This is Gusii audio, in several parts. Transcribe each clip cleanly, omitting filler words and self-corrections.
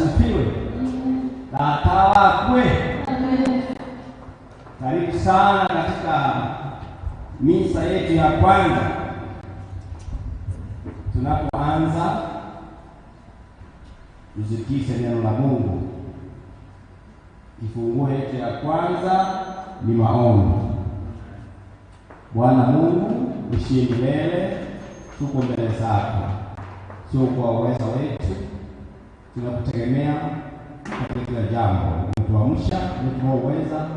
asifiwe. Tata wakwe. Karibu sana katika misa yetu ya kwanza. Tunapoanza tusikize neno la Mungu. Kifunguo yetu ya kwanza ni maombi. Bwana Mungu ushie milele, tuko mbele zako, sio kwa uwezo wetu, tunakutegemea katika kila jambo. Umetuamsha, umetupa uweza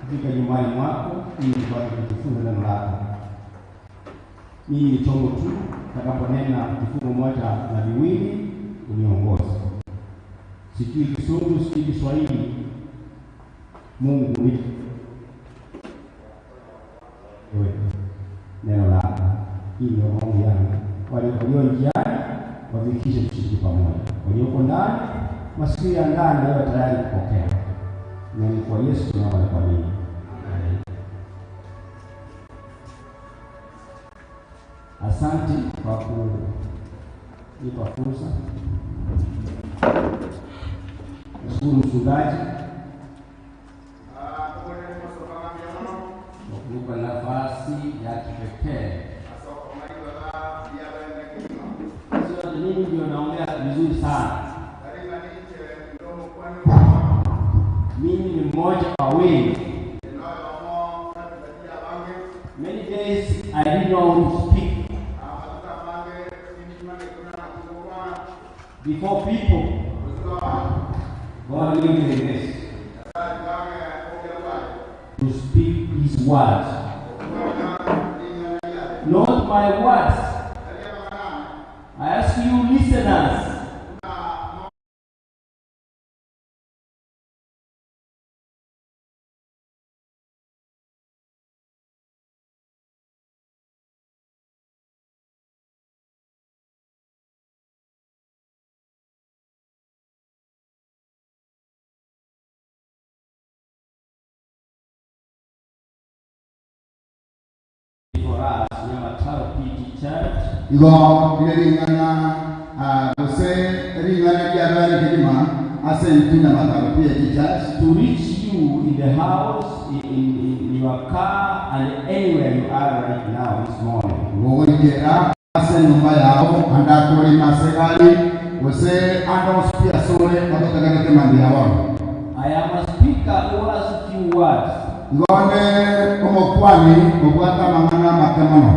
kufika nyumbani mwako ili tupate kujifunza neno lako. Mimi ni chombo tu, takaponena kifungu moja na viwili, uniongoze. Sijui Kisungu, sijui Kiswahili. Mungu ni wewe neno lako. Hii ndio maombi yangu. Wale walio njiani wafikishe tushiriki pamoja, walioko ndani masikio ya ndani yawe tayari kupokea. Na ni kwa Yesu tunaomba na kuamini. Amen. Asante kwa kunipa fursa. Nashukuru mchungaji kwa kunipa nafasi ya kipekee. Sio mimi ndio naongea vizuri sana. Mimi ni mmoja wa wengi. Many days I didn't know how to speak before people. God gave me the grace to speak His words, not my words. I ask you, listeners, for us, Nyamataro PG Church, Igo rire ring'ana ah, gose ring'ana riabare kegima ase intwe Nyamataro PAG Church to reach you in the house, in, in, in your car, and anywhere you are right now this morning. gogoikera ase enyomba yao ande akorima ase egari gose ande osipia asore ototegerete mambia bono. I am a speaker who has few words. Igo onde omokwani obwate amang'ana amake mono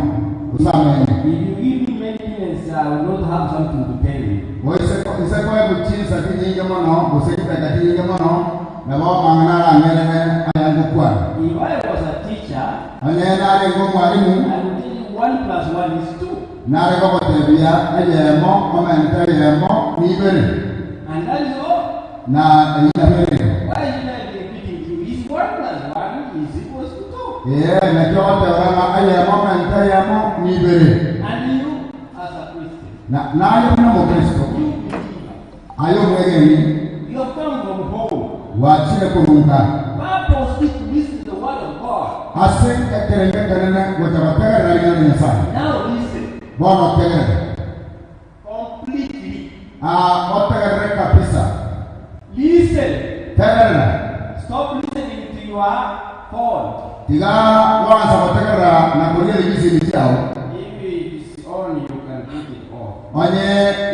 gose amenge. If you give me many minutes, I will not have something to tell you. Gose inse koegwa chinsa chinyinge mono gose chidakika chinyinge mono nabo amang'ana arangerere aya ngokwana. If I was a teacher, Onye narenge omwalimu I would tell you one plus one is two. nare gogotebia eyemo omente eyemo nibere And that is all. na eyio nabo ere. Why should I be repeating to you? It's one plus one is equals to two. Ee, nakio ogoteba ng'a eyemo omente eyemo nibere. And you, as a Christian, Na naye buna omokristo, you believer, aye omwegeni, you have come from home. gwachire korwa nka Purposely to listen to the word of God. ase ekerengo ekenene gocha gotegerera ring'ana ria Nyasae. Now listen Bono otegerere. completely. Ah, otegerere kabisa. Listen. Tegerera. Stop listening to your phone. Tiga gwansa gotegerera na koria rigisini chiao. If it is on, you can put it off. Onye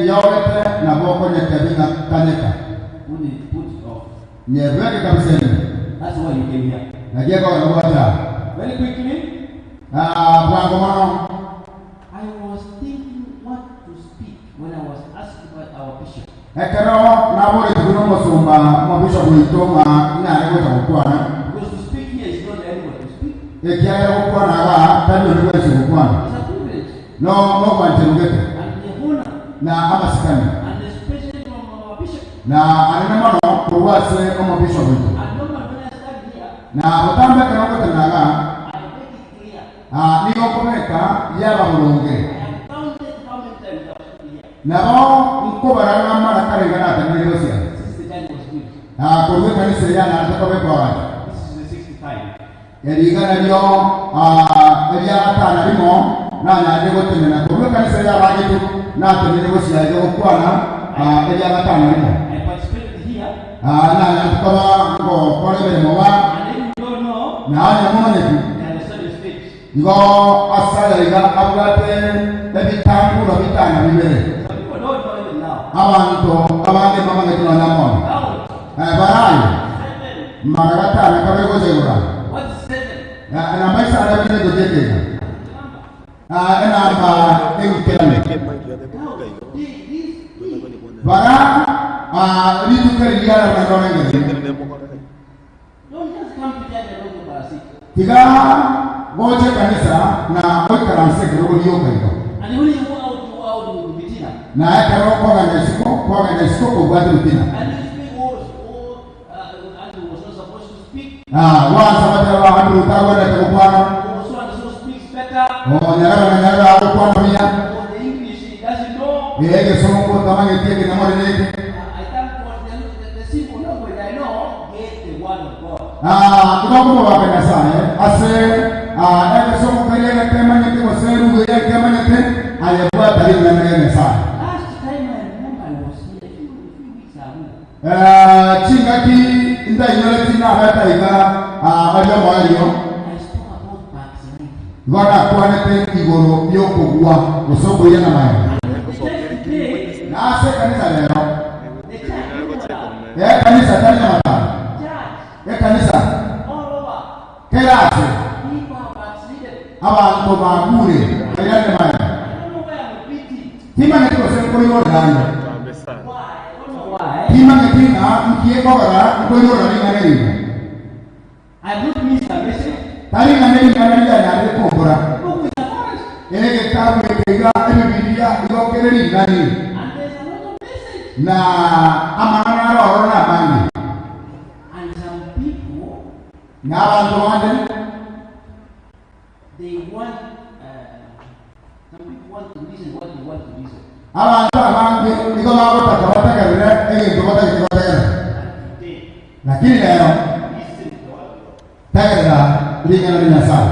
yogete nabo okonyeka bing'a kanyeka. Put it, put it off. Nyebeke kabisa ime. That's why you came here. Naki ekogera gwacha. Very quickly, Ah, bwango mono. I was thinking what to speak when I was asked by our bishop. Ekero naboretigwe nomosomba omobishop oito ng'a inare gocha gokwana, Because to speak here is not anyone to speak. ekiagera gokwana igaa tari onde bwensi ogokwana, It's a privilege no nogwancherugete and the honor na amasikani, and especially from our bishop. na anene mono korwa ase omobishop oito. And normally when I stand here, Na botambe ekero ngotenena igaa, I make it clear. Aa, nigo okobeka yaba boronge. I have counted how many times I've stood here Nabo nkobara ng'a mara kare iga natenenire gosia. since the church was built. Aa, korwa ekanisa eye yanarete koba ekoagacha. This is the sixth time. Eri iga nario aa, eria gatano rimo nanyarire gotenena korwa ekanisa eye yabagetwe natenenire gosia iga gokwana. Eria gatano rimo. Nanyarete koba ngokora emeremo ba, na onye momanyeti, igo ase aya iga abwate ebitanguro bitano bibere. Abanto abange mbamanyeti nonya mbono. Baraye mara gatano kabere gocha igoro aa. Enamba isano ebere gochia ekeiga. Enamba engikeranu. Bara rituko eri riarabuna ndorengere. Tiga gocha ekanisa na oikaranse ekerogo rioka igo. Na ekero okogenda isiko, kwagenda isiko kobwate ebitina. Gwansa bateba Andrew tagwenerete gokwana, o nyarebe na nyarebe agokwana buya, ee egesongo tamanyeti eke namorere eke. Igo nkomobaka Nyasaye ase egesongo keria getemanyete gose eruga eria etemanyete, aye bwata ring'ana ria Nyasaye. Chingaki ndainyoreti nabete aiga aria omoerio, igo nakwanete igoro y'okogwa gose okoirana magega. Na ase ekanisa rero, ekanisa tari nyamataro, ekanisa kera ase abanto bagure bairane magega. Timanyeti gose nkoirorera ande. Timanyeti ng'a nki ekogera nkoirorera ring'ana eri iga. Tari ng'a nering'ana rianyarire kombora. Egetabu eke iga, Ebibilia, igo kere ring'ani, na amang'ana aro ororo namange. Na abanto bande Abanto abange nigo bagotaka bategerere egento batagete gotegerera. Lakini rero, tegerera ring'ana ria Nyasae.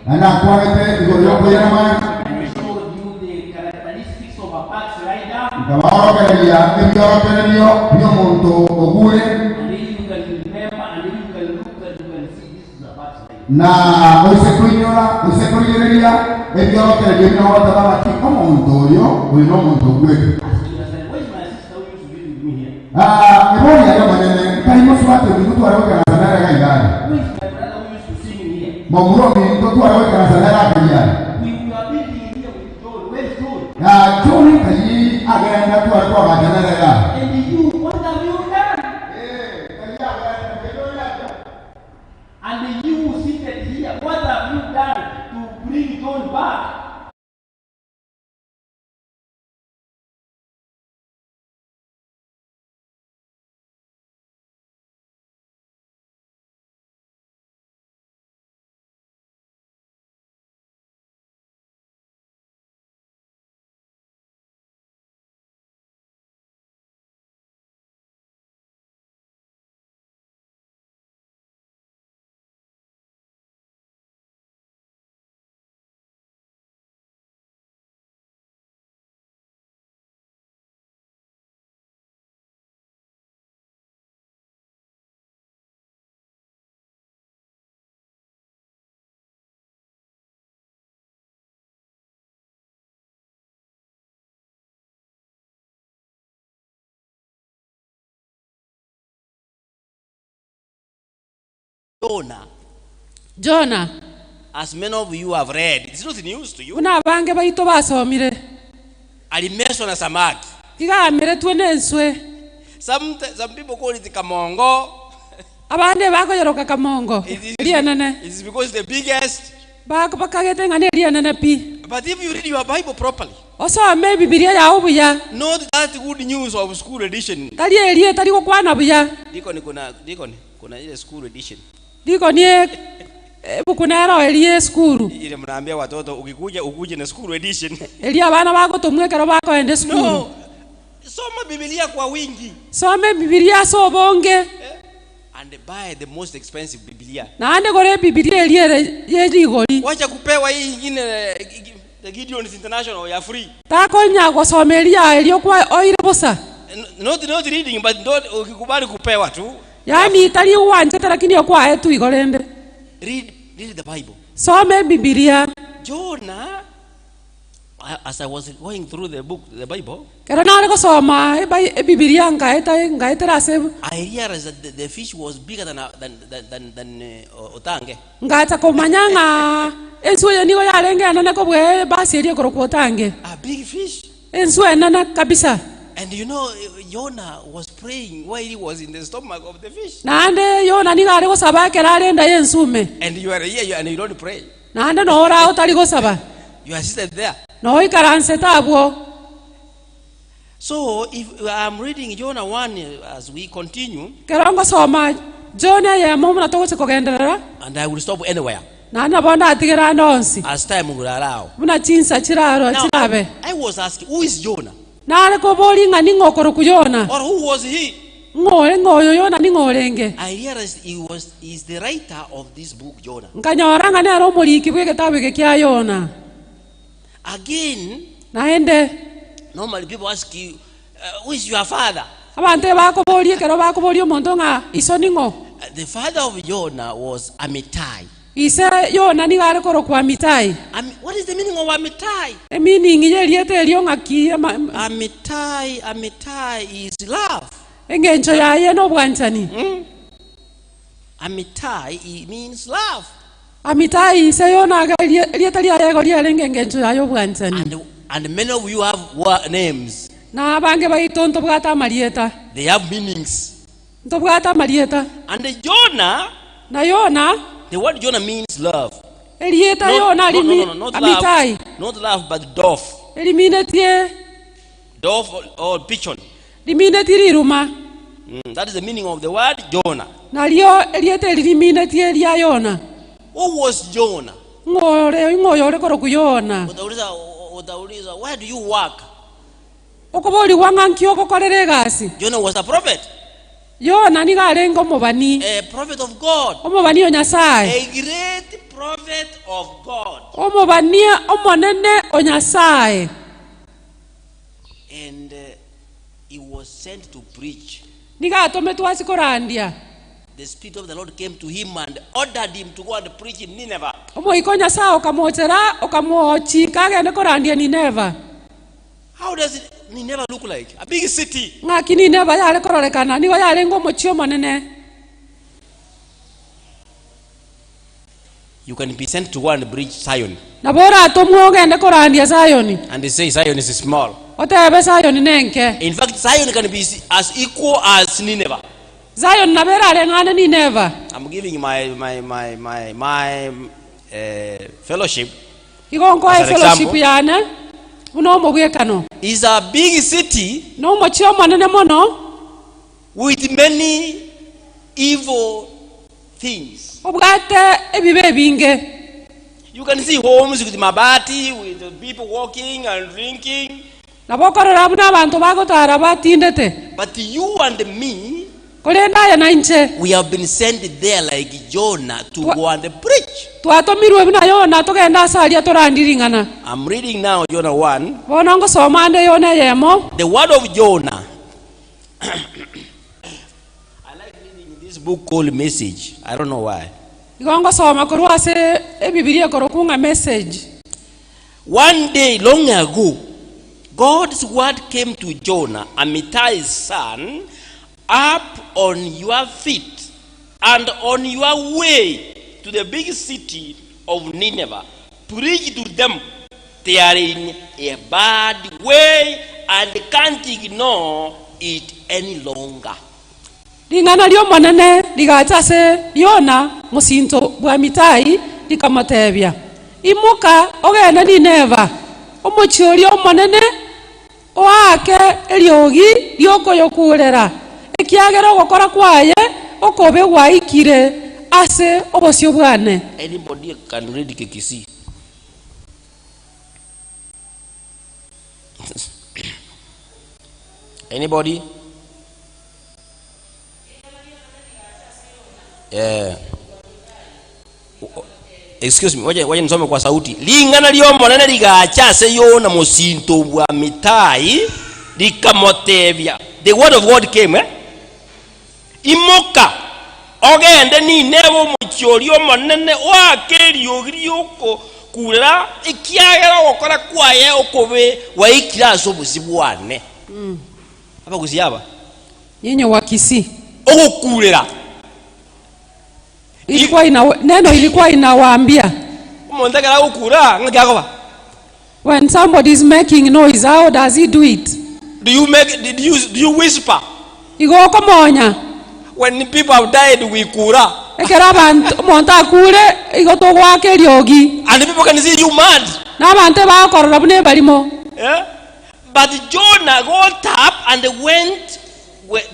Na nakwanete igoro y'okoirana magega, nkabaorokereria ebiorokererio bi'omonto ogure. Na oise koinyora, oise korigereria ebiorokererio ebi nabo goteba ng'a ki omonto oyo, oyo nomonto ogwete. Ah, ebori yaye omonene, nkai mosubati ominto tware goikaransa nere iga iga aria? Momura ominto tware goikaransa nere aka iga aria? Ah, John nkai agenda tware koagacha nere iga aria? Eh, nkai agenda, nkai John acha. And you seated here, what have you done to bring John back? Jonah, Jona, as many of you have read, it's not news to you. buna abange baito basomire, Alimezwa na samaki. iga ameretwe nenswe. Some, some people call it kamongo. Abande bakoyeroka kamongo, It is, erienene. it is because the biggest. Bak- Bakagete ng'a nerienene pi. But if you read your Bible properly, Osome Ebibilia yao buya, not that good news of school edition. tari eria etari gokwana buya. Deacon, kuna, deacon, kuna ile school edition. Deacon e- ebuku nero eria esukuru. Ile mnaambia watoto ukikuja ukuje na school edition. Eria abana bagotomwa ekero bakoenda esukuru. No. Soma Biblia kwa wingi. Soma Ebibilia ase obonge. And buy the most expensive Biblia. Naende gora Ebibilia eria ere ye rigori. Wacha kupewa hii ingine. the Gideons International, you are free. Takonya gosoma eria erio kwa oire bosa. Not reading, but not, ukikubali kupewa tu. Yaani tari gwanchete lakini okwaetwe igo rende. Read the Bible. Soma Ebibilia. Jonah, as I was going through the book, the Bible, Kero nare gosoma ebai- Ebibilia nkaeta nkaetera ase I realized that the fish was bigger than Otange. Ngacha komanya ng'a enswe eye nigo yarenge enene kobua ebasi eria ekorokwa Otange. A big fish. Enswe enene kabisa. And you know, Jonah was praying while he was in the stomach of the fish. Naende Yona nigo are gosaba ekero are enda y'ensume. And you are here and you don't pray. Naende noo ore ao otari gosaba. You are seated there. Noo oikaransete abwo. So if I'm reading Jonah 1 as we continue, Kero ngosoma Jona eyemo buna togochia kogenderera, and I will stop anywhere naende nabo ndatigere ande onsi as time will allow. buna chinsa chirarwa Now, chirabe. I was asking, who is Jonah? Nare koboria ng'a ning'o okorokwa Yona? Or who was he? Ng'o ng'o oyo Yona ning'o orenge? I realized he was is the writer of this book, Jonah. Nkanyora ng'a nere omoriki bw'egetabu eke kia Yona. Again, Naende, normally people ask you, who is your father? Abanto ebakoboria ekero bakoboria omonto ng'a iso ning'o? The father of Jonah was Amittai. Ise Yona nigo are korokwa Amitai. What is the meaning of Amittai? Emining y'erieta erio ng'aki? Amittai, Amittai is love. Engencho yaye nobwanchani. Amittai, it means love. Amitai ise Yona aga erieta riaye igo riarenge engencho yaye obwanchani. And many of you have names. Na abange baito ntobwate amarieta. They have meanings. Ntobwate amarieta. And Jonah, Na Yona, the word Jonah means love. Erieta Not, Yona no, rimi no, no, not love, Amitai not love, but dove. eriminetie Dove or pigeon. Riminetie riruma. That is the meaning of the word Jonah. Nario erieta eri riminetie ria Yona. Who was Jonah? Ng'ore ng'oyo ore korokwa Yona. Utauliza, where do you work? Okoborigwa ng'a nki ogokorera egasi. Jonah was a prophet. Yona nigo arenge omobani. A prophet of God. Omobani o Nyasaye. A great prophet of God. Omobani omonene o Nyasaye. And he was sent to preach. Nigo atometwe ase korandia. The Spirit of the Lord came to him and ordered him to go and preach in Nineveh. Omoika o Nyasae okamochera, okamochika agende korandia Nineva. How does it, Nineveh look like? A big city. Ng'aki Nineva yare kororekana? Nigo yarenge omochie omonene. You can be sent to go and preach Zion. Nabo oratomwe ogende korandia Zayoni. And they say Zion is small. Otebe Zayoni nenke. In fact, Zion can be as equal as Nineveh. Zion nabo erareng'ane Nineva. I'm giving my fellowship. Igo nkoe As an fellowship example. yane buna omobwekano. Is a big city Nomochie omonene mono with many evil things. Obwate ebibe ebinge. You can see homes with mabati, with the people walking and drinking. Nabo okorora buna abanto bagotara batindete. But you and me, Korende aye na inche, we have been sent there like Jonah to go and preach. Twatomirwe buna Yona togende ase aria torandie ring'ana. I'm reading now Jonah 1. Bono ngosoma ande Yona eyemo. The word of Jonah. I like reading this book called Message. I don't know why. Igo ngosoma korwa ase Ebibilia ekorokwa ng'a Message. One day long ago, God's word came to Jonah, Amittai's son, up on your feet and on your way to the big city of Nineveh. Preach to them they are in a bad way and can't ignore it any longer. Ring'ana ri'Omonene rigacha ase Yona, mosinto bw'Amitai, rikamotebia, Imoka, ogende Nineva, omochie oria omonene, oake eriogi ri'okoyokuurera, ekiagera ogokora kwaye okobe gwaikire ase obosio bwane. Anybody can read Kikisii. Anybody? Yeah. Excuse me, wacha wacha nisome kwa sauti. Ring'ana ri'Omonene rigacha ase Yona mosinto bw'Amitai, rikamotebia, The word of God came, eh? Imoka, ogende Nineve omochie oria omonene, oake eriogi ri'okokurera, ekiagera ogokora kwaye okobe gwaikire ase obosio bwane. Abagusia aba. Nyinyi wa Kisii. Ogokurera. Ilikuwa ina, neno ilikuwa inawaambia Omonto ekero agokura, ng'aki akoba? when somebody is making noise how does he do it? Do you make, did you, do you whisper? Igo okomonya When people have died, we kura. ekero abanto omonto akure igo togoaka eriogi And people can see you mad. na abanto ebagokorora buna ebarimo. Eh? But Jonah got up and went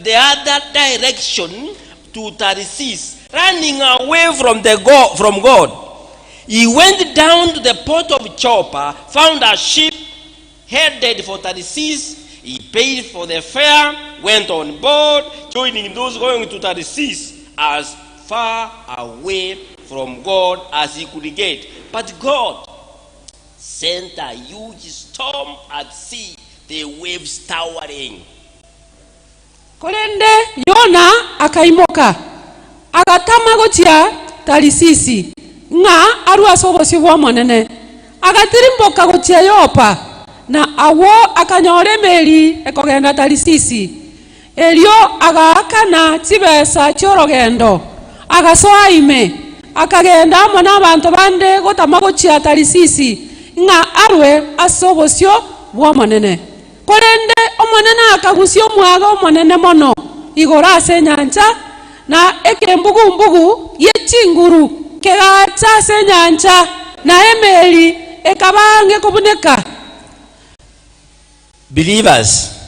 the other direction to Tarsis, running away from, the God, from God. He went down to the port of Joppa, found a ship headed for Tarsis. He paid for the fare, went on board, joining those going to Tarsis as far away from God as he could get. But God sent a huge storm at sea, the waves towering. Korende Yona akaimoka, agatama gochia Tarisisi, ng'a arue ase obosio bw'Omonene. Agatirimboka gochia Yopa, na agwo akanyora emeli ekogenda Tarisisi. Erio agaakana chibesa chi'orogendo, agasoa ime, akagenda amo nabanto bande gotama gochia Tarisisi, ng'a arue ase obosio bw'Omonene. Korende Omonene akagusia omwaga omonene mono igoro ase enyancha, na ekembugu-mbugu gie chinguru kegacha ase enyancha, na emeli ekaba ang'e kobuneka. Believers,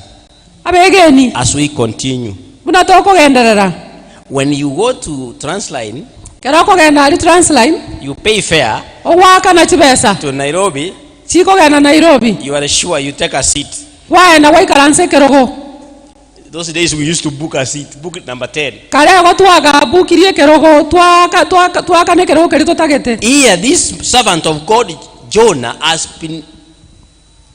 Abegeni, as we continue, buna tokogenderera, when you go to Transline, kero okogenda aria Transline, you pay fare ogoakana chibesa to Nairobi, chikogenda Nairobi, you are sure you take a seat. kwaenda gwaikaransa ekerogo. Those days we used to book a seat, book number 10. Kare igo twagabukirie ekerogo, twaka- twaka- twakana ekerogo keria totagete. Here, this servant of God, Jonah, has been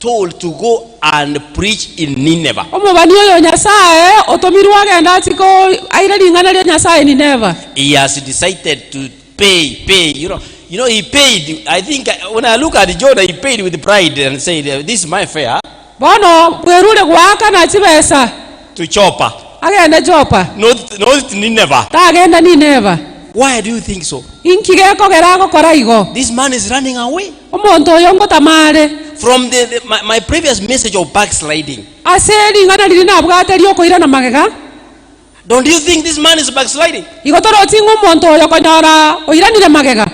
told to go and preach in Nineveh. Omobani oyo o Nyasae otomirwe agende achie ko aire ring'ana ria Nyasae Nineva. He has decided to pay, pay. You know, you know, he paid. I think uh, when I look at Jonah, he paid with pride and said, uh, "This is my fare Bono bwerure goakana chibesa to Joppa, agende Jopa, not not Nineveh." tagenda Nineva. Why do you think so? Inki gekogera agokora igo? This man is running away Omonto oyo ngotama are. from the, the my, my previous message of backsliding. Ase ring'ana riria nabwate riokoirana magega. Don't you think this man is backsliding? Igo torochi ng'a omonto oyo konyora oiranire magega.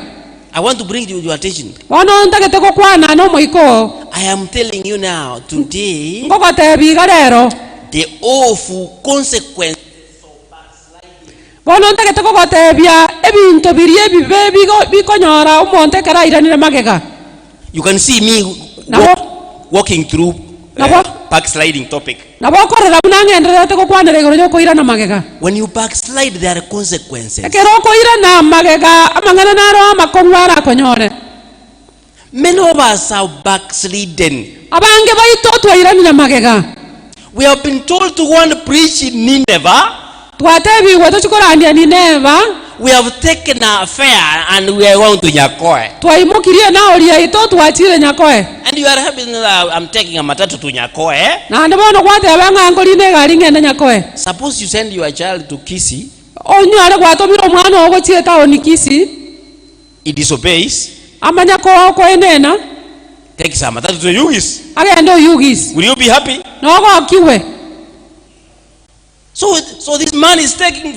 I want to bring you your attention. Bono ntagete gokwana nomoika oo. I am telling you now, today, Ngogotebia iga rero. the awful consequences of backsliding. Bono ntagete kogotebia ebinto biria ebibe bigo bikonyora omonto ekero airanire magega. You can see me Nabo walk, walking through Nabo uh, backsliding topic. nabo okorora buna ng'endererete gokwanera igoro y'okoirana magega. When you backslide, there are consequences. Ekero okoirana magega, amang'ana naro amakong'u arakonyore. Many of us have backslidden. Abange baito twairanire magega. We have been told to go and preach in Nineveh. Twatebigwe tochie korandia Nineva. We have taken a fare and we are going to Nyakoe. Twaimokirie enaori yaito twachire Nyakoe. And you are happy that I'm taking a matatu to Nyakoe. Naende bono gwateba ng'a nkorina egari ng'ende Nyakoe. Suppose you send your child to Kisii. Onyare gwatomire omwana oo gochia etaoni Kisii. He disobeys. Amanye koenena. Takes a matatu to Oyugis. Agende Oyugis. Will you be happy? Nogokigwe. So, so this man is taking,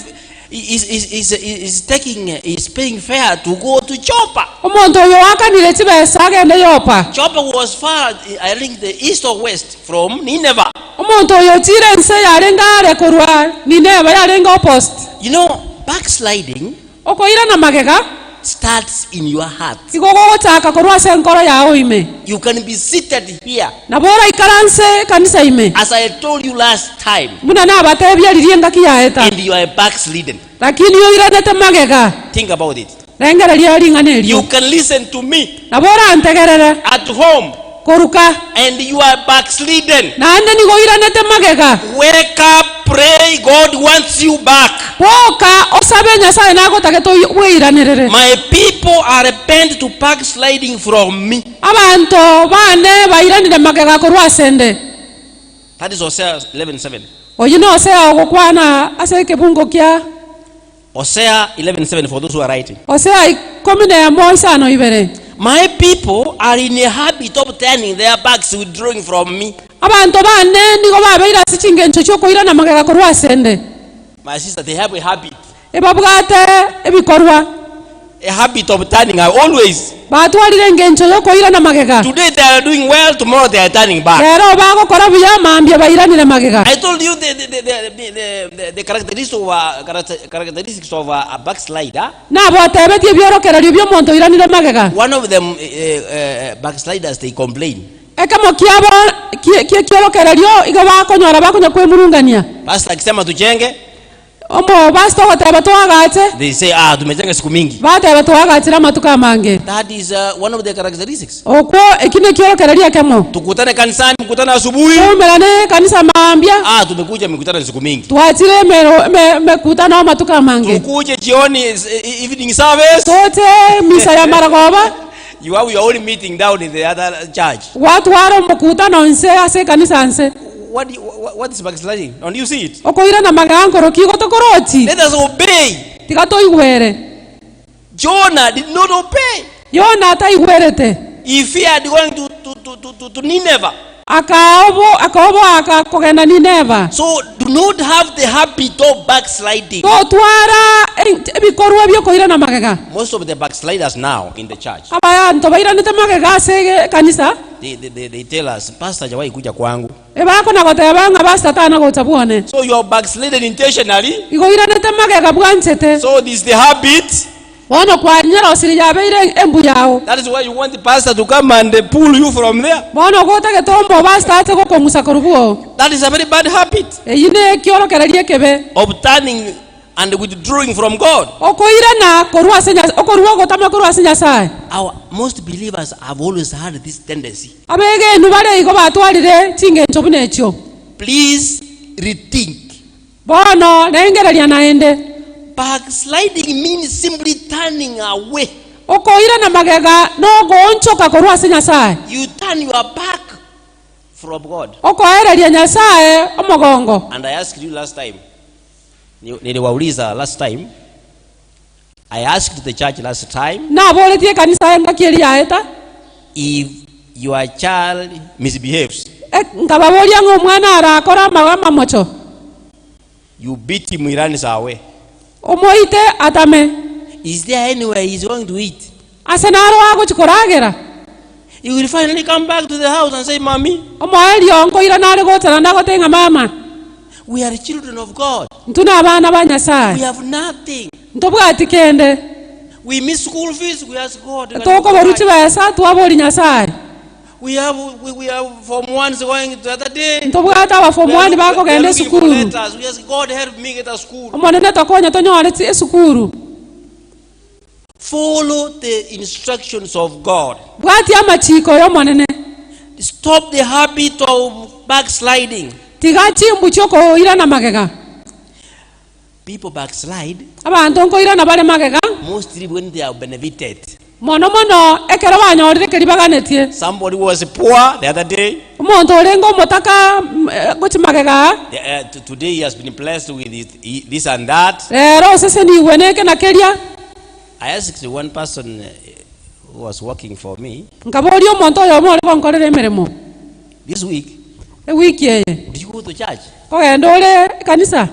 is, is, is, is taking, is paying fare to go to Joppa. Omonto oyo oakanire chibesa agende Yopa. Joppa was far, I think, the east or west from Nineveh. Omonto oyo ochire ense yarenge are korwa Nineva yarenge opposite. You know, backsliding Okoirana magega starts in your heart. igo gogochaka korwa ase enkoro yao ime. You can be seated here. Nabo oraikaranse ekanisa ime. As I told you last time. Buna nabatebia riria engaki yaeta. And you are backslidden. Lakini oiranete magega. Think about it. Rengereria ring'ana You erio. can listen to me Nabo orantegerere at home koruka, and you are backslidden. naende nigo oiranete magega. Wake up, pray, God wants you back. Boka osabe Nyasae nagotagete bweiranerere. My people are bent to backsliding from me. Abanto bane bairanire magega korwa asende. That is Hosea 11:7. Oyio n'Hosea ogokwana ase ekebungo kia. Hosea 11:7 for those who are writing. Hosea ikomi nemo isano ibere. My people are in a habit of turning their backs, withdrawing from me. Abanto bane nigo babeire ase chingencho chi'okoirana magega korwa asende. My sister, they have a habit. Ebabwate ebikorwa. A habit of turning away, always. Batwarire engencho y'okoirana magega. Today they are doing well, tomorrow they are turning back. Rero bagokora buya, mambia bairanire magega. I told you the, the, the, the, the, the, the characteristics of a, character- characteristics of a, a backslider. Nabotebetie ebiorokererio bi'omonto oiranire magega. One of them, uh, uh, backsliders, they complain. Ekemo kiabo ki'ekiorokererio igo bakonyora bakonya kwemurungania. Pastor akisema tujenge, Omopastor ogoteba toagache. They say, ah, tumejenga siku mingi. Bateba toagachire amatuko amange. That is uh, one of the characteristics. Okwo eki nekiorokererio ekemo. Tukutane kanisani, mkutano asubuhi. Toumerane ekanisa mambia. Ah, tumekuja mikutano siku mingi. Twachire emero eme emekutano amatuko amange. Tukuje jioni eh, evening service. Toche misa ya maragoba. You have your own meeting down in the other church. Gwatwara omokutano inse ase ekanisa nse. What, do you, what, what is backsliding? Don't you see it? Okoirana magega nkoroki igo tokorochi. Let us obey. Tiga toigwere. Jonah did not obey. Yona ataigwerete. He feared going to, to, to, to, to, to Nineveh. Akaobo akaoboa akogenda Nineva. So do not have the habit of backsliding. Totwara ebikorwa biokoirana magega. Most of the backsliders now in the church. Abanto bairanete magega ase ekanisa. They, they, they, they tell us, Pastor hajawahi kuja kwangu. Ebakona goteba ng'a pastor tana gocha bwone. So you are backslidden intentionally. Igo oiranete magega bwanchete. So this is the habit. Bono kwanyerosirie yabeire embu yao. That is why you want the pastor to come and pull you from there. Bono gotagete ombe pastor ache gokong'usa korwa bwoo. That is a very bad habit. Eyio nekiorokererio ekebe. Of turning and withdrawing from God. Okoirana korwa ase Nyasae, okorua ogotama korwa ase Nyasae. Our most believers have always had this tendency. Abegenwa bare igo batwarire chingencho buna echio. Please rethink. Bono rengereria naende. Backsliding means simply turning away. Okoirana magega nogoonchoka korwa ase Nyasae. You turn your back from God. Okoereria Nyasae omogongo. And I asked you last time. Niliwauliza last time. I asked the church last time. Naboretie ekanisa engaki eria yaeta. If your child misbehaves. Nkababoria ng'a omwana arakore amamocho. You beat him, he runs away. Omoite atame. Is there anywhere he is going to eat? Ase naro agochia koragera. He will finally come back to the house and say, Mommy. Omoerio nkoirana are gocha naende agotebi ng'a mama. We are children of God. Intwe nabana ba Nyasae. We have nothing. Ntobwati kende. We miss school fees, we ask God. Tokoborwa chibesa, twaboria Nyasae. We have, we, we have form ones going the other day. Ntobwate aba form We are one looking- we are bakogenda looking for esukuru. letters. We ask God help me get a school. Omonene tokonye tonyore chi- esukuru. Follow the instructions of God. Bwatia amachiko y'Omonene. Stop the habit of backsliding. Tiga chimbu chi'okoirana magega. People backslide Abanto nkoirana bare magega. mostly when they are benefited. Mono mono ekero banyorire keria baganetie. Somebody was poor the other day. Omonto orenge omotaka gochia magega aa. The, uh, t- today he has been blessed with it, he- this and that. Rero osesenigwe neke na keria. I asked one person uh, who was working for me Nkaboria omonto oyomo ore gonkorera emeremo this week, ewiki eye, do you go to church? Nkogenda ore ekanisa?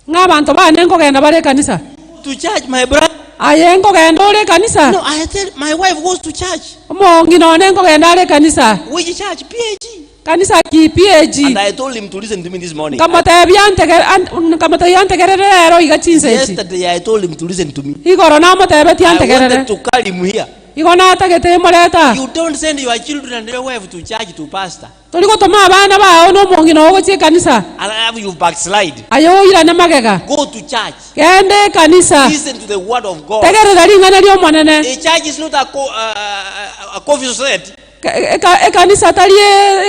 Ng'a abanto bane nkogenda bare ekanisa. To church, my brother. Aye nkogenda ore ekanisa? No, I tell my wife goes to church. Omong'ina one nkogenda are ekanisa. Which church? PAG. Kanisa ki? PAG. And I told him to listen to me this morning. Nkamotebia antege- an- nkamotebia antegerere rero iga chinsa echi. Yesterday I told him to listen to me. Igoro namotebetie I antegerere. wanted to call him here. Igo natagete imorete aa. You don't send your children and your wife to church to pastor. Tori gotoma abana bao na omong'ina oo gochia ekanisa. Alafu you backslide. Aye oirane magega. Go to church. Genda ekanisa. Listen to the word of God. Tegerera ring'ana ri'Omonene. A church is not a, co- a, a coffee society. Eka, ekanisa tari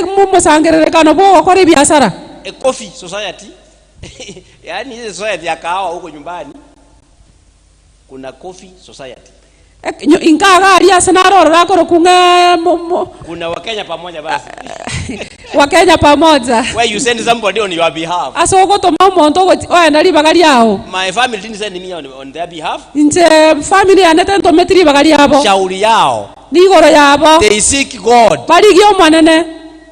omosangererekano bw'ogokora ebiasara. A coffee society. Yaani ile society ya kahawa huko nyumbani. Kuna coffee society. Ek- nyo- Inka iga aria ase naro ororo akorokwa ng'a mo- mo- Kuna Wakenya pamoja basi. Wakenya pamoja. Where you send somebody on your behalf. Ase ogotoma omonto ogochi oenda ribaga riao. My family didn't send me on, on their behalf. Inche family yane tentometi ribaga riabo. Shauri yao. Nigoro yabo. They seek God Barigie Omonene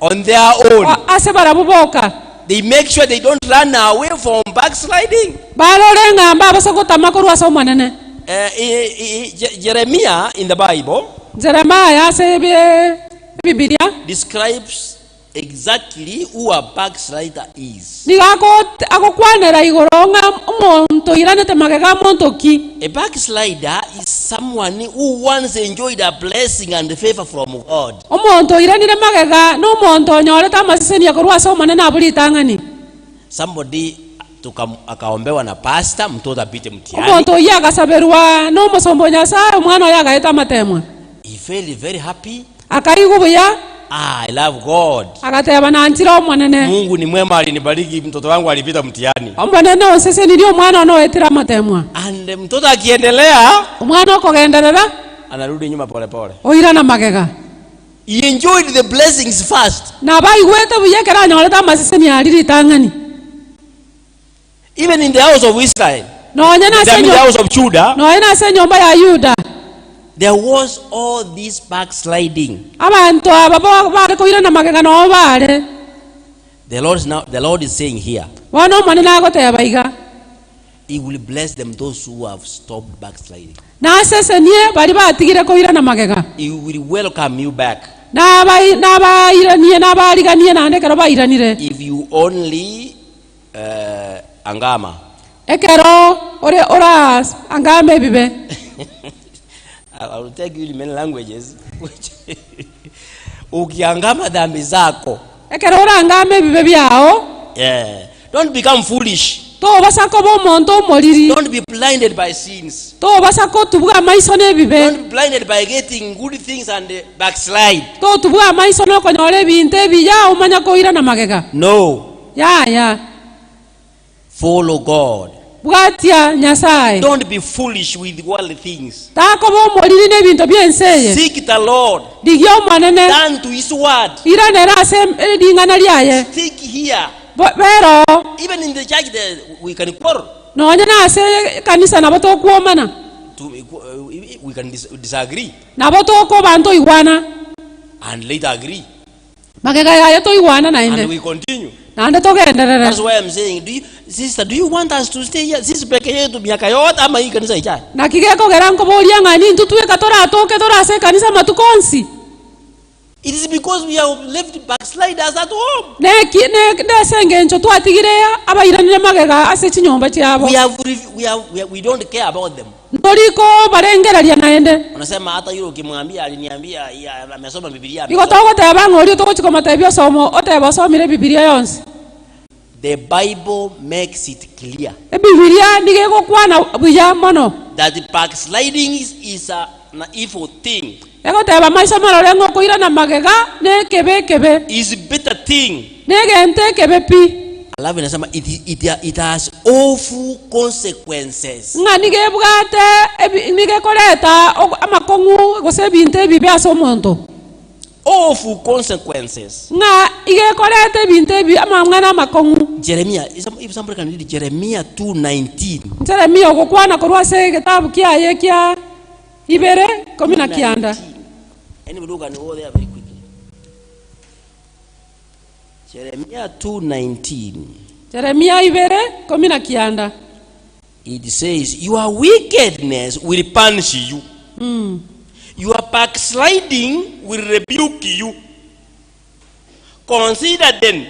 on their own. o- ase barabwo boka. They make sure they don't run away from backsliding. Barore ng'a mbabase gotama korwa ase Omonene. Eh, i- i- Je- Jeremiah in the Bible Jeremiah ase ebi- Ebibilia describes exactly who a backslider is. nigo ako- agokwanera igoro ng'a omonto oiranete magega monto ki. A backslider is someone who once enjoyed a blessing and favor from God. Omonto oiranire magega nomonto onyorete amasesenia korwa ase Omonene abwo ritang'ani. Somebody tuka, akaombewa na pastor, mtoto apite mtihani. Omonto oyio agasaberwa nomosomba o Nyasae, omwana oye agaeta amatemwa. He felt very happy. Akaigwa buya. Ah, I love God. Agateba, Nanchire Omonene. Mungu ni mwema, alinibariki, mtoto wangu alipita mtihani. Omonene onsesenirie omwana one oetire amatemwa. And mtoto akiendelea Omwana okogenderera anarudi nyuma polepole. oirana magega. He enjoyed the blessings first. Nabo aigwete buya ekero anyorete amaseseni aria ritang'ani. Even in the house of Israel, Nonya nase I mean the enyo- house of Judah, nonya nase enyomba ya Yuda, there was all this backsliding. abanto aba bo- bare koirana magega noo bare. The Lord is now the Lord is saying here, Bono Omonene agoteba iga, He will bless them those who have stopped backsliding. Nasesenie baria batigire koirana magega. He will welcome you back. Nabai- Nabairanie, nabariganie naende ekero bairanire. If you only uh, angama. Ekero ore ora angame ebibe. I will take you in many languages. Which ukiangama dhambi zako. Ekero orangame ebibe biao. Yeah. Don't become foolish. Tobasa koba omonto omoriri. Don't be blinded by sins. Tobasa kotubwa amaiso na ebibe. Don't be blinded by getting good things and backslide. Totubwa amaiso na okonyora ebinto ebiya omanya koirana magega. No. Yaya. Follow God. Bwatia Nyasae. Don't be foolish with worldly things. Takoba omoriri n'ebinto bi'ense eye. Seek the Lord. Rigia Omonene. Turn to His word. Iranera ase ring'ana riaye. Stick here. Bera oo. Even in the church there, we can quarrel. Nonya nase ekanisa nabo tokwomana. To, we can disagree. Nabo tokoba ntoigwana. And later agree. Magega yaye toigwana naende. And we continue. Naende togenderere. That's why I'm saying, do you, sister, do you want us to stay here? Sisi peke yetu miaka yote ama hii kanisa ijaye? Naki gekogera nkoboria ng'a nintwe tweka toratoke tore ase ekanisa amatuko onsi? It is because we have left backsliders at home. Neki ne nese engencho twatigire abairanire magega ase chinyomba chiabo. We have, we have, we, have, we don't care about them. Ntori kobarengereria naende. Unasema hata yule ukimwambia aliniambia ya, amesoma Biblia. Igo Amesoma. togoteba ng'a oria togochia komotebia osomo otebe osomire Ebibilia yonsi. The Bible makes it clear. Ebibilia nigo egokwana buya mono. That backsliding is, is a, an evil thing. Egoteba maiso marore ng'a okoirana magega nekebe ekebe. Is bitter thing. Negento ekebe pi. Alafu inasema it, it, it has awful consequences. Ng'a nigo ebwate ebi nigo ekoreta amakong'u gose ebinto ebibe ase omonto. Awful consequences. Ng'a igo ekoreta ebinto ebi amang'ana amakong'u. Jeremiah, if somebody can read Jeremiah 2:19. Jeremia ogokwana korwa ase egetabu kiaye kia ibere ikomi na kianda. Anybody who can go there very quickly. Jeremiah 2:19. Jeremia ibere ikomi na kianda. It says, Your wickedness will punish you. Your backsliding will rebuke you. Consider then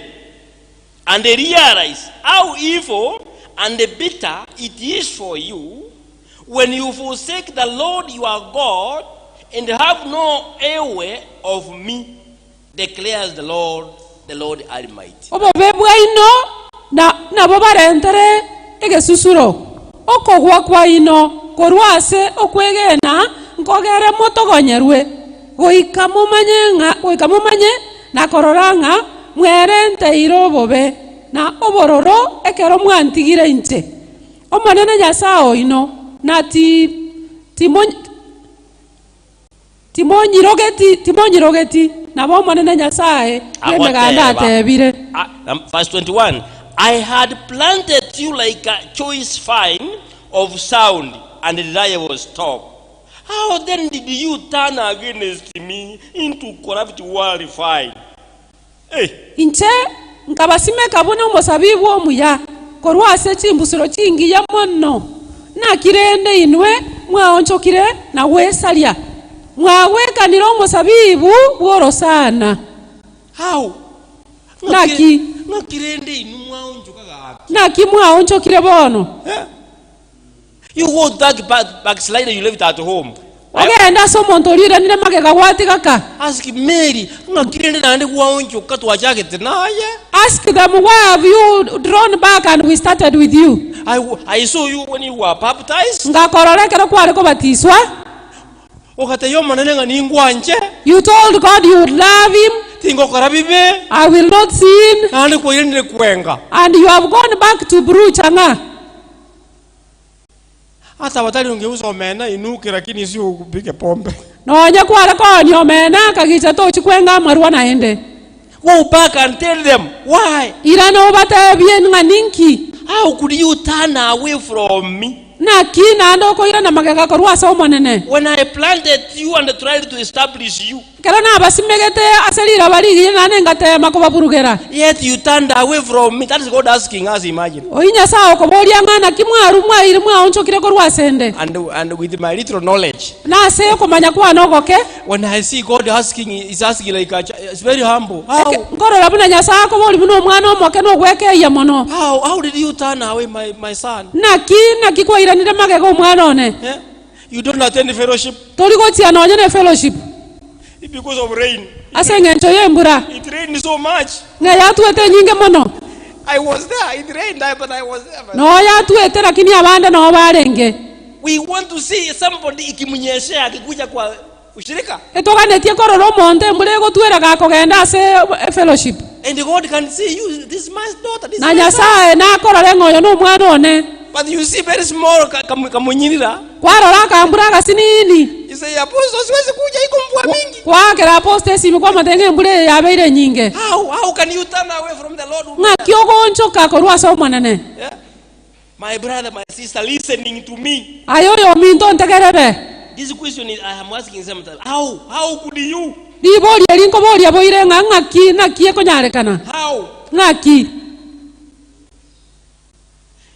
and realize how evil and bitter it is for you when you forsake the Lord your God and have no awe of me, declares the Lord. the Lord Almighty. Obobe bwaino na nabo barentere egesusuro, okogwa kwaino korwa ase okwegena nkogere motogonyerwe, goika momanye ng'a goika momanye na korora ng'a mwerenteire obobe na obororo ekero mwantigire inche, Omonene Nyasae oino, na ti timo Timonyirogeti, timonyirogeti, nabo Omonene Nyasae bw'Emeganda Agoteba. atebire. Ah, verse 21 I had planted you like a choice vine of sound and reliable stock. How then did you turn against me into corrupt wild vine? Hey. Inche nkabasimeka buna omosabibu omuya korwa ase chimbusuro chingiya mono. Naki rende inwe mwaonchokire na gwesaria, mwagwekanire omosabibu bw'orosana. How? Naki? Naki rende inwe mwaonchoka gaki? Naki mwaonchokire bono? Eh? You go to that back, backslider you left at home. Ogende ase omonto oria oiranire magega gwatiga ka. Ask Mary, ng'aki rende naende gwaonchoka twachagete naye? Ask them why have you drawn back and we started with you. I, I saw you when you were baptized. Ngakorora ekero kware kobatiswa. Ogatebia Omonene ng'a ningwanche. You told God you would love him. Tingokora bibe. I will not sin. Naende kwairanire kwenga. And you have gone back to brew chang'aa. Ase abatari ongeusa omena inuke lakini si upige pombe. Nonya kware koonia omena akagicha tochi kwenga amarwa naende. Go back and tell them why. Irana obatebie ng'a ninki. How could you turn away from me? Naki naende okoirana magega korwa ase Omonene? When I planted you and tried to establish you. Ekero nabasimegete ase riraba rigiya naende ngateema kobaburugera. Yet you turned away from me. That is God asking us, imagine. Oyio Nyasae okoboria ng'a naki mwarwa mwaeire mwaonchokire korwa asende. And, and with my little knowledge. Na ase okomanya kwane ogoke. When I see God asking, he's asking like a child, it's very humble. How? Eke, nkorora buna Nyasae akoboria buna omwana omoke nogwekeyia mono. How, how did you turn away my, my son? Naki, naki kwairanire magega omwana one? Eh? You don't attend fellowship. Tori gochia nonya ne fellowship. Because of rain. Ase engencho y'embura. It rained so much. Ng'a yatwete enyinge mono. I was there. It rained, but I was there. Noo yatwete lakini abande noo barenge. We want to see somebody ikimunyeshea akikuja kwa ushirika. Etoganetie korora omonto embura egotwera gakogenda ase efellowship. And God can see you, this is my daughter, this is Na my son. Nyasae nakorore ng'a oyo nomwana one. But you see very small kamunyirira. Kwarora akambura agasinini. You say apostle siwezi kuja iko mvua mingi. Kwaakera apostle esimi kwamotebia ng'a embura eye yabeire enyinge. How how can you turn away from the Lord? Ng'aki ogoonchoka korwa ase Omonene? Yeah? My brother, my sister listening to me. Aye oyominto ontegerere. This question is I am asking sometimes. How how could you? Riborio eri nkoboria boire ng'a ng'aki naki ekonyarekana? How? Ng'aki?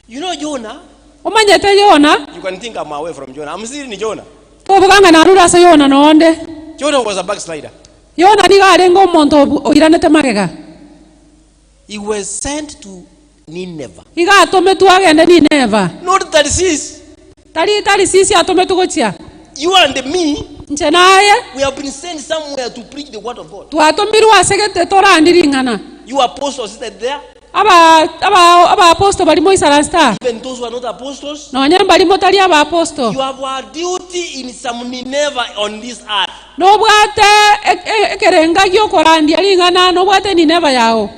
You know Jonah? Omanyete Yona? You can think I'm away from Jonah. I'm still in Jonah. Tobuga ng'a narure ase Yona nonde. Jonah was a backslider. Yona nigo arenge omonto oiranete magega. He was sent to Nineveh. Iga atometwe agende Nineva. Not Tarshish. Tari Tarisisi atometwe gochia. You and me, Inche naye, we have been sent somewhere to preach the word of God. twatomirwe ase gete torandie ring'ana. You apostles seated there, Aba, aba, abaaposto baria moisaranste aa, even those who are not apostles, nonya mbaria motari abaaposto, you have a duty in some Nineveh on this earth. nobwate e- e- ekerenga gi'okorandia ring'ana, nobwate Nineva yao.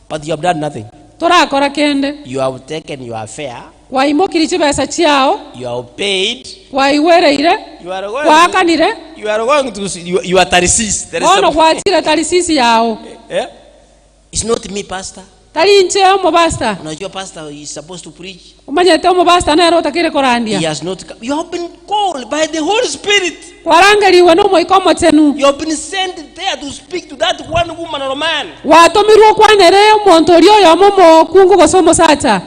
But you have done nothing. Torakora kende. You have taken your fare. Kwaimokirie chibesa chiao. You have paid. Kwaigwereire. You are going Gwaakanire. To, you are going to you, you are Tarshish. There is Bono some, gwachire Tarisisi yao. eh? It's not me, pastor. Tari inche omopastor. Unajua pastor is supposed to preach. Omanyete omopastor nere otakeire korandia. He has not come. You have been called by the Holy Spirit. Kwarangerigwe n'Omoika Omochenu. You have been sent there to speak to that one woman or man. Gwatomirwe okwanere omonto oria oyomo omokungu gose omosacha.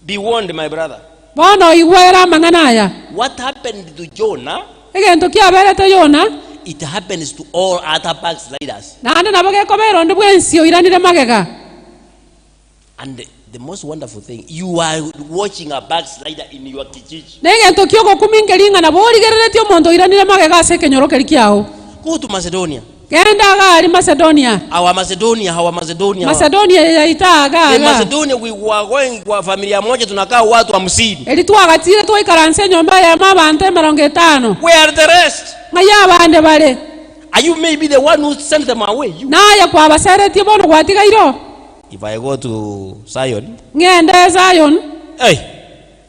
Be warned, my brother. Bono oigwere amang'ana aya. What happened to Jonah? Egento kiaberete Yona. It happens to all other backsliders. Naende nabo gekobera onde bwensi oiranire magega. And the most wonderful thing, you are watching a backslider in your kijiji. Na egento ki'ogokumia nkeria ng'a nabo origereretie omonto oiranire magega ase ekenyoro keria kiao. Go to Macedonia. Genda iga aria Masedonia. Our Macedonia, our Macedonia. Masedonia eye yaito iga The iga. Macedonia we were going kwa familia moja tunakaa watu hamsini. Eri twagachire twaikaransa enyomba eyemo abanto emerongo etano. Where are the rest? Ng'ai abande bare? Are you maybe the one who sent them away? You. Naye kwabaseretie bono gwatigaire oo? If I go to Zion, Ng'ende Zion, hey,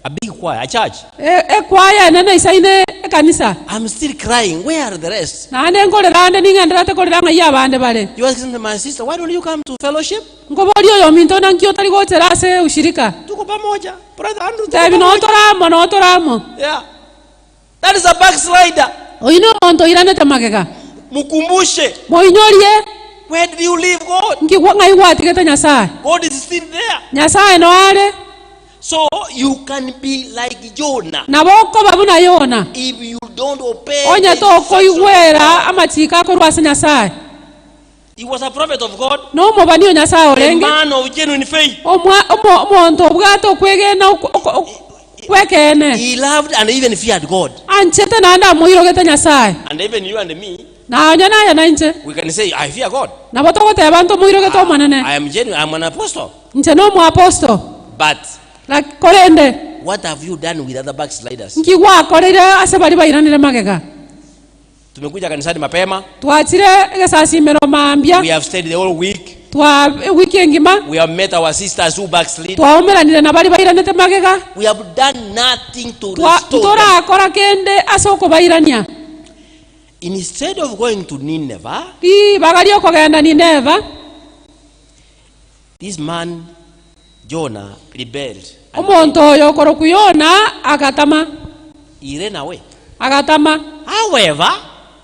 a big choir, a church. e- ekwaya enene isaine ekanisa. I'm still crying. Where are the rest? Naende nkorera ande ning'enderete korera ng'ai abande bare. You asking my sister, why don't you come to fellowship? Nkoboria oyominto naki otari gochera ase ushirika. Tuko pamoja. Brother Andrew, tuko Ntebi noo pamoja. tore amo, noo tore amo. Yeah. That is a backslider. Oyio nomonto oiranete magega. Mukumbushe. Moinyorie. Where did you leave God? Nki ng'ai gwatigete Nyasae? God is still there. Nyasae noo are. So you can be like Jonah. Nabo okoba buna Yona. If you don't obey Onye the instructions of tokoigwera God. amachiko akorwa ase Nyasae. He was a prophet of God. Nomobani o Nyasae A orenge. man of genuine faith. Omwa, omo, omonto obwate okwegena oko, oko, oko, gw'ekeene. He loved and even feared God. Anchete naende amoirogete Nyasae. And even you and me, Na onye naye na inche, we can say, I fear God. nabo togoteba ntomoirogete Omonene. I am genuine. I am an apostle. Inche nomoaposto. But Lak, korende, what have you done with other backsliders? nki gwakoreire ase baria bairanire magega? Tumekuja kanisani mapema. Twachire egesasimero mambia. We have stayed the whole week. Twa ewiki engima. We have met our sisters who backslid. Twaumeranire na baria bairanete magega. We have done nothing to Twa restore them. ntorakora kende ase okobairania. Instead of going to Nineveh, Ribaga ri'okogenda Nineva. This man Jonah rebelled and Omonto oyo okorokwa Yona agatama. he ran away. Agatama. However,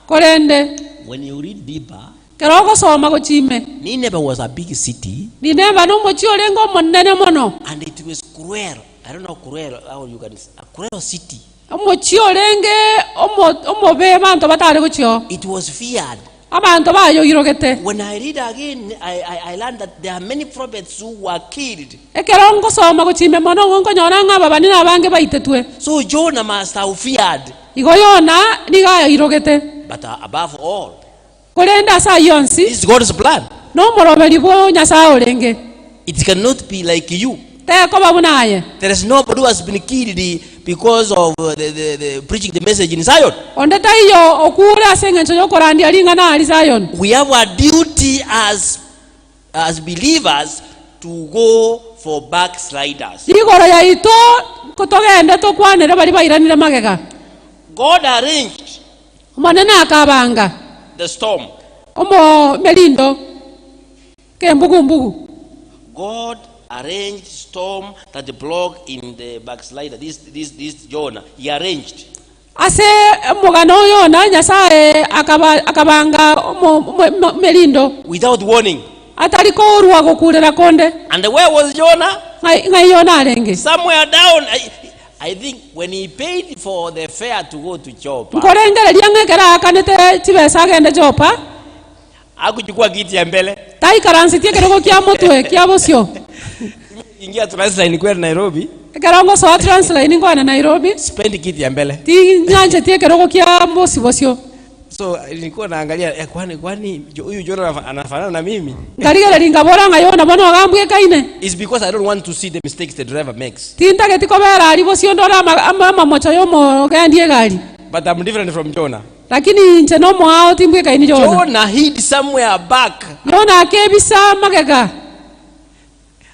Korende, when you read deeper, kero ogosoma gochia ime, Nineveh was a big city Nineva nomochie orenge omonene mono. and it was cruel. I don't know cruel, how you can a cruel city. Omochie orenge omo, omobe abanto batare gochia oo. It was feared. Abanto bayoirogete. When I read again, I, I, I learned that there are many prophets who were killed. Ekero ngosoma gochia ime mono nigo nkonyora ng'a ababani nabange baitetwe. So Jonah must have feared. Igo Yona nigo ayoirogete. But uh, above all, Korende ase ayio onsi, this is God's plan. nomoroberi bwa Nyasae orenge. It cannot be like you. Tekoba buna aye. There is nobody who has been killed because of uh, the, the, the preaching the message in Zion. Onde taiyo okure ase engencho y'okorandia ring'ana aria Zion. We have a duty as, as believers to go for backsliders. Igoro yaito togende tokwanere baria bairanire magega. God arranged Omonene akabanga the storm. omomerindo kembugu-mbugu. God arranged storm that blocked in the backslider, this, this, this Jonah. He arranged. Ase omogano o Yona, Nyasae akaba, akabanga omomerindo. Without warning. Atari korua gokurera konde. And where was Jonah? Ng'ai, ng'ai Yona arenge? Somewhere down. I, I think when he paid for the fare to go to Joppa. Nkorengereria ng'a ekero aakanete chibesa agende Joppa. Hakuchukua kiti ya mbele. Taikaransetie ekerogo kia motwe kia bosio. Ingia Transline kwenda Nairobi. Ekero ngosoa Transline nkogenda Nairobi. Sipendi kiti ya mbele. Ting'ancheti ekerogo kia bosio bosio. So nilikuwa naangalia eh, kwani kwani huyu Jonah anafanana na mimi? Nkarigereria nkabora ng'a Yona bono iga ambwekaine. It's because I don't want to see the mistakes the driver makes. Tintageti kobera aria bosio ndore amamocho y'omogendi egari. But I'm different from Jonah. Lakini inche nomoao timbwekaini Yona. Jonah hid somewhere back. Yona akebisa magega.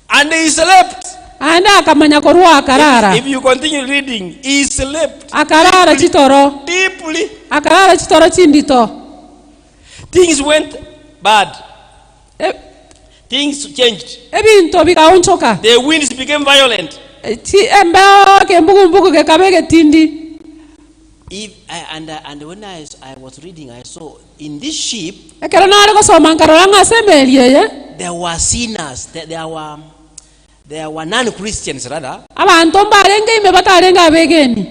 And he slept. Aende akamanya korwa akarara. If you continue reading, he slept. Akarara chitoro. Deeply. Akarara chitoro chindito. Things went bad. E, Things changed. Ebinto bigaonchoka. The winds became violent. Chi embeo kembugumbugu gekaba egetindi. If I, and, and when I, I was reading, I saw in this ship Ekero nare gosoma nkarora ng'a ase emeri eye there were sinners, there, there were, there were non-Christians rather, abanto mbarenge ime batarenge abegeni,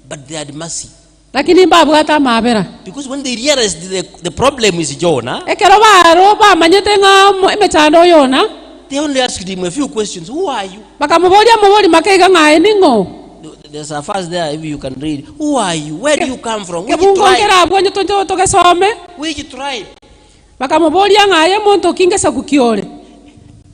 but they had mercy. lakini mbabwate amabera. Because when they realized the, the problem is Jonah, Ekero baro bamanyete ng'a omo- emechando Yona, they only asked him a few questions. Who are you? bakamoboria amabori make iga ng'a aye ning'o? There's a verse there if you can read. Who are you? Where do you come from? Which Kebungo tribe? nkere abwo onye tonche togesome. Which tribe? Bakamoboria ng'a aye monto ki ngesaku ki ore?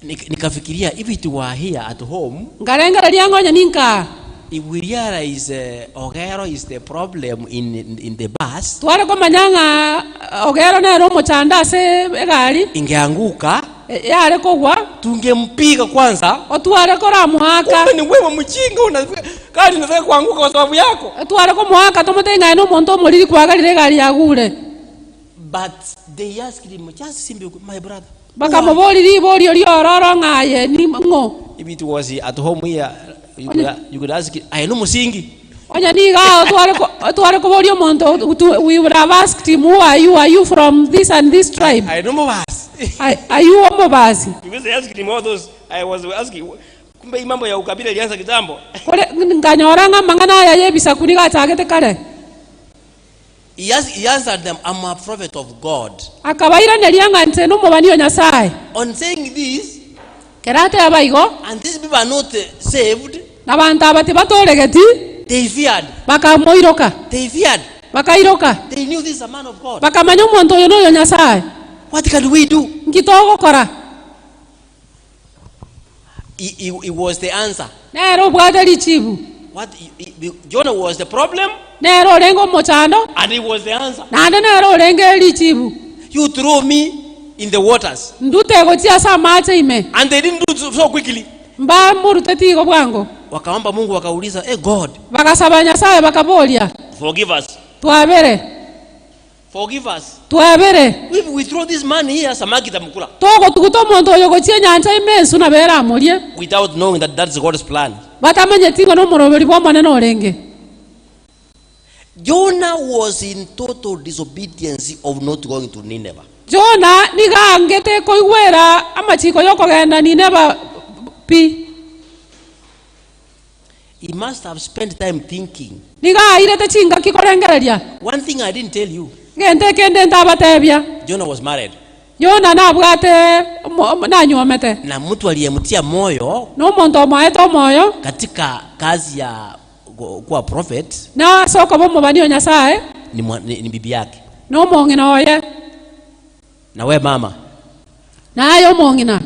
Nikafikiria if it were here at home. Nkarengereria ng'a onye ninkaa. If we realize Ogero is the problem in, in the bus. Tware komanya ng'a Ogero nere omochando ase egari. Ingeanguka. Yare kogwa. Tungempiga kwanza. Otware koramoaka. Kumbe ni wewe mjinga unafika gari inataka kuanguka kwa sababu yako. Tware komoaka tomotebi ng'a aye nomonto omoriri kwagarire egari yagure. But they asked him just simple my brother. Bakamoboria riborio riororo ng'a aye ning'o? If it was at home here, you could, you could ask, aye nomosingi. Onye nigo ao tware ko- tware koboria omonto tu- we would have asked him who are you are you from this and this tribe Aye nomobasi. Are- are you omobasi Because they asked him all those, I was asking, kumbe hii mambo ya ukabila ilianza kitambo. Kore nkanyora ng'a amang'ana aya y'ebisaku nigo achagete kare. He, asked, he answered them, I'm a prophet of God. Akabairaneria ng'a inche nomobani o Nyasae. On saying this, Kera ateba igo, and these people are not saved, na abanto aba tibatoregeti, they feared. bakamoiroka. They feared. Bakairoka. They knew this is a man of God. Bakamanya omonto oyo noyo Nyasae. What can we do? Nki togokora? He, he, he was the answer. Nere obwate richibu. What he, he, Jonah was the problem Nere orenge omochando, and he was the answer. naende nere orenge richibu. You throw me in the waters. Ndute gochia ase amache ime. And they didn't do it so quickly. Mbamoruteti igo bwango. Wakaomba Mungu wakauliza, hey God, Bagasaba Nyasae bakaboria, forgive us. Twabere. Forgive us. Twabere. If we throw this man here, samaki itamkula. Togotuguta omonto oyo gochia enyancha ime ensu nabo eramorie. Without knowing that that's God's plan. Batamanyeti ng'a nomoroberi bw'Omonene orenge. Jonah was in total disobedience of not going to Nineveh. Jona nigo aangete koigwera amachiko y'okogenda Nineva pi. He must have spent time thinking. Nigo airete chingaki korengereria. One thing I didn't tell you. Egento ekende ntabatebia. Jonah was married. Yona nabwate nanyuomete. Na mtu aliyemtia moyo. Na omonto omoete omoyo. Katika kazi ya kuwa prophet. Na ase okoba omobani o Nyasae. Ni, ni, ni bibi yake. Na omong'ina oye. Na we mama. Na aye omong'ina.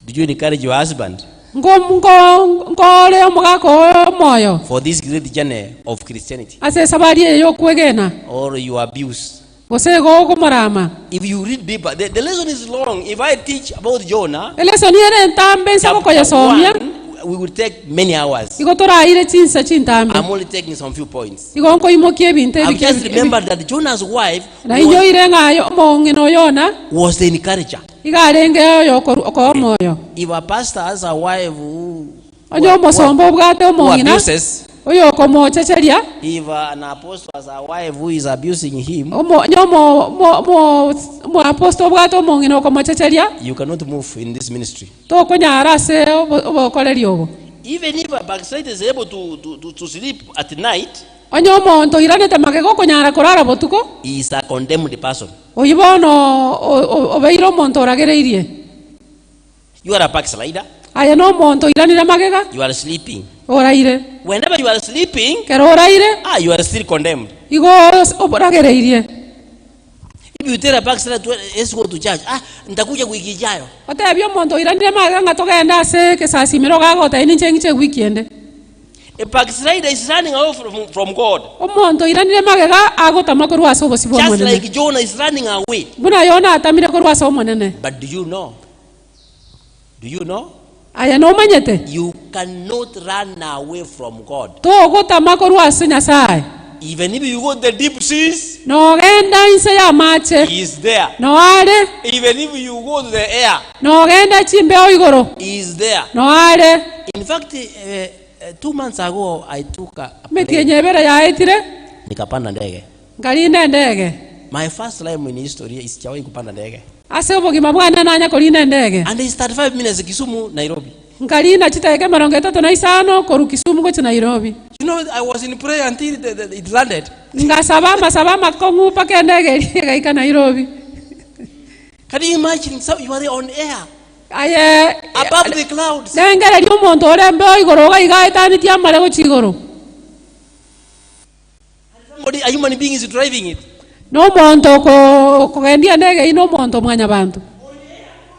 Did you encourage your husband? Nkoore omogaka oo omoyo. For this great journey of Christianity. Ase esabari eye y'okwegena. Or you abuse. Gose igo okomorama. If you read deeper, the, the lesson is long. If I teach about Jonah, Elesoni ere entambe inse chapter gokoyesomia. 1, we will take many hours. Igo toraire chinsa chintambe. I'm only taking some few points. Igo nkoimokia ebinto I've ebike just ebi- remembered that Jonah's wife Na was, inyoire ng'a omong'ina o Yona was the encourager. Iga arenge oyo okoa omoyo. If a pastor has a wife who, Onye omosomba obwate who omong'ina abuses, oyo okomochecheria, if an apostle has a wife who is abusing him, omo- onye omo- omo- omo- omoaposto obwate omong'ina okomochecheria, you cannot move in this ministry. tokonyara ase obo- obokoreri obo. Even if a backslider is able to, to, to, to sleep at night, Onye omonto oiranete magega okonyara korara botuko, he is a condemned person. Oyio bono obeire omonto oragereirie. You are a backslider. Aye nomonto oiranire magega. You are sleeping. Oraire. Whenever you are sleeping, Kero oraire. ah, you are still condemned. Igo oragereirie. If you tell a backslider to let's go to church, ah, nitakuja wiki ijayo. Otebie omonto oiranire magega ng'a togende ase egesasimero gagotebia ninche ng'iche ewiki ende. A backslider is running away from, from God. Omonto oiranire magega agotama korwa ase obosio Just bw'Omonene. like Jonah is running away. Buna Yona atamire korwa ase Omonene. But do you know? Do you know? Aye nomanyete? You cannot run away from God. Togotama korwa ase Nyasae. Even if you go to the deep seas, Nogenda inse y'amache, he is there. noo are. Even if you go to the air, Nogenda chimbeo igoro, he is there. noo are. In fact, eh, Two months ago I took a plane. Emetienyi ebere yaetire, Nikapanda ndege. nkarina endege. My first time in history is sijawahi kupanda ndege. Ase obogima bwane nanya korina endege. And it's 35 minutes Kisumu, Nairobi. Nkarina chidakika emerongo etato na isano korwa Kisumu gochia Nairobi. You know, I was in prayer until the, the, it landed. Ngasaba amasabo amakong'u mpaka endege eria egaika Nairobi. Can you imagine? So you are on air. Aye, Above the clouds. Rengereria omonto ore embeo igoro iga iga aetanetie amare gochia igoro. Somebody, a human being is driving it. Nomonto okogendia endege eyio nomonto o mwanyabanto.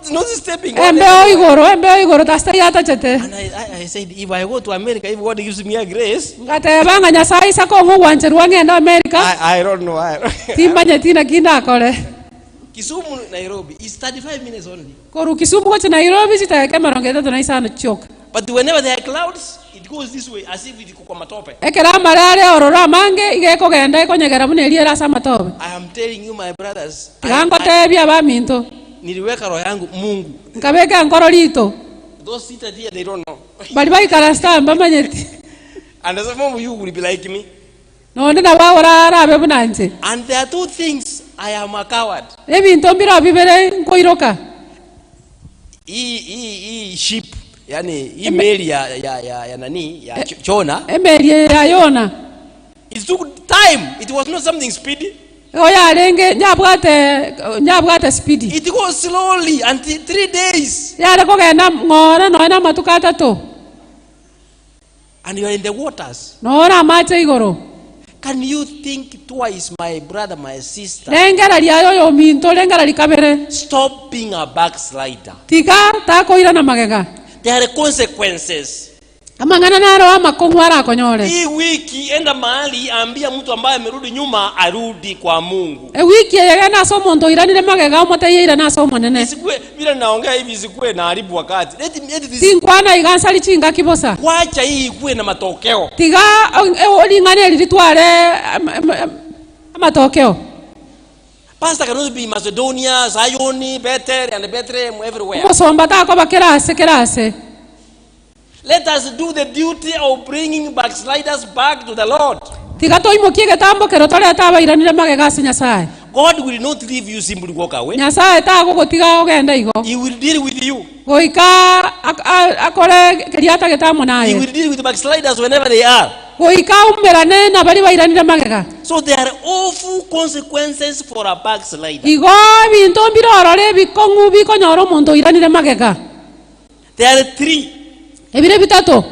It's not stepping on Embeo igoro, embeo igoro tasita yatachete. And I, I, I said, if I go to America, if God gives me a grace, Ngateba ng'a Nyasae ise akong'a ogwancherwa ng'ende America, I, I don't know. I don't. timbanyeti naki ndakore. Kisumu, Nairobi is 35 minutes only. Korwa Kisumu gochia Nairobi chidakika emerongo etato na isano chioka. But whenever there are clouds, it goes this way as if it iko kwa matope. Ekero amare are ororo amange, iga ekogenda ekonyegera buna eria ere ase amatobe. I am telling you, my brothers, Tiga I, I, ngotebie abaminto, niliweka roho yangu Mungu. nkabeka enkoro rito, Those seated here, they don't know. baria baikaransete aa mbamanyeti. And some of you will be like me. Nonde nabo orarabe buna inche. And there are two things I am a coward. Ebinto mbireo bibere nkoiroka. Hii hii hii ship, yani hii meli ya ya ya, ya nani ya Ch- Chona. Emeri eye ya Yona. It took time. It was not something speedy. Igo yarenge nyabwate nyabwate speed. It goes slowly until 3 days. Yare kogenda ng'ora nonya na amatuko atato. And you are in the waters. Noro amache igoro. Can you think twice, my brother, my sister? Rengereria aye oyominto, rengereria kabere. Stop being a backslider. Tiga takoirana magega. There are consequences. Amang'ana naro amakong'u arakonyore. Hii wiki enda mahali, ambia mtu ambaye amerudi nyuma arudi kwa Mungu. Ewiki eye genda ase omonto oiranire magega omotebie airane ase Omonene. Isikuwe vile naongea hivi, isikuwe naharibu wakati. Let, let this, Tinkwana iga nsari chingaki bosa. wacha hii ikuwe na matokeo. Tiga ring'ana eri ritware amatokeo. Pastor cannot be Macedonia, Zion, Bethel, and Bethlehem everywhere. Omosomba takoba kera ase kera ase. Let us do the duty of bringing backsliders back to the Lord. Tiga toimokie egetambo kero torete abairanire magega ase Nyasae. God will not leave you simply walk away. Nyasae tagogotiga ogende igo. He will deal with you. Goika akore keria atagete amo He naye. will deal with backsliders whenever they are. Goika aumerane nabaria bairanire magega. So there are awful consequences for a backslider. Igo ebinto mbire orore ebikong'u bikonyora omonto oiranire magega. There are three. Ebire bitato.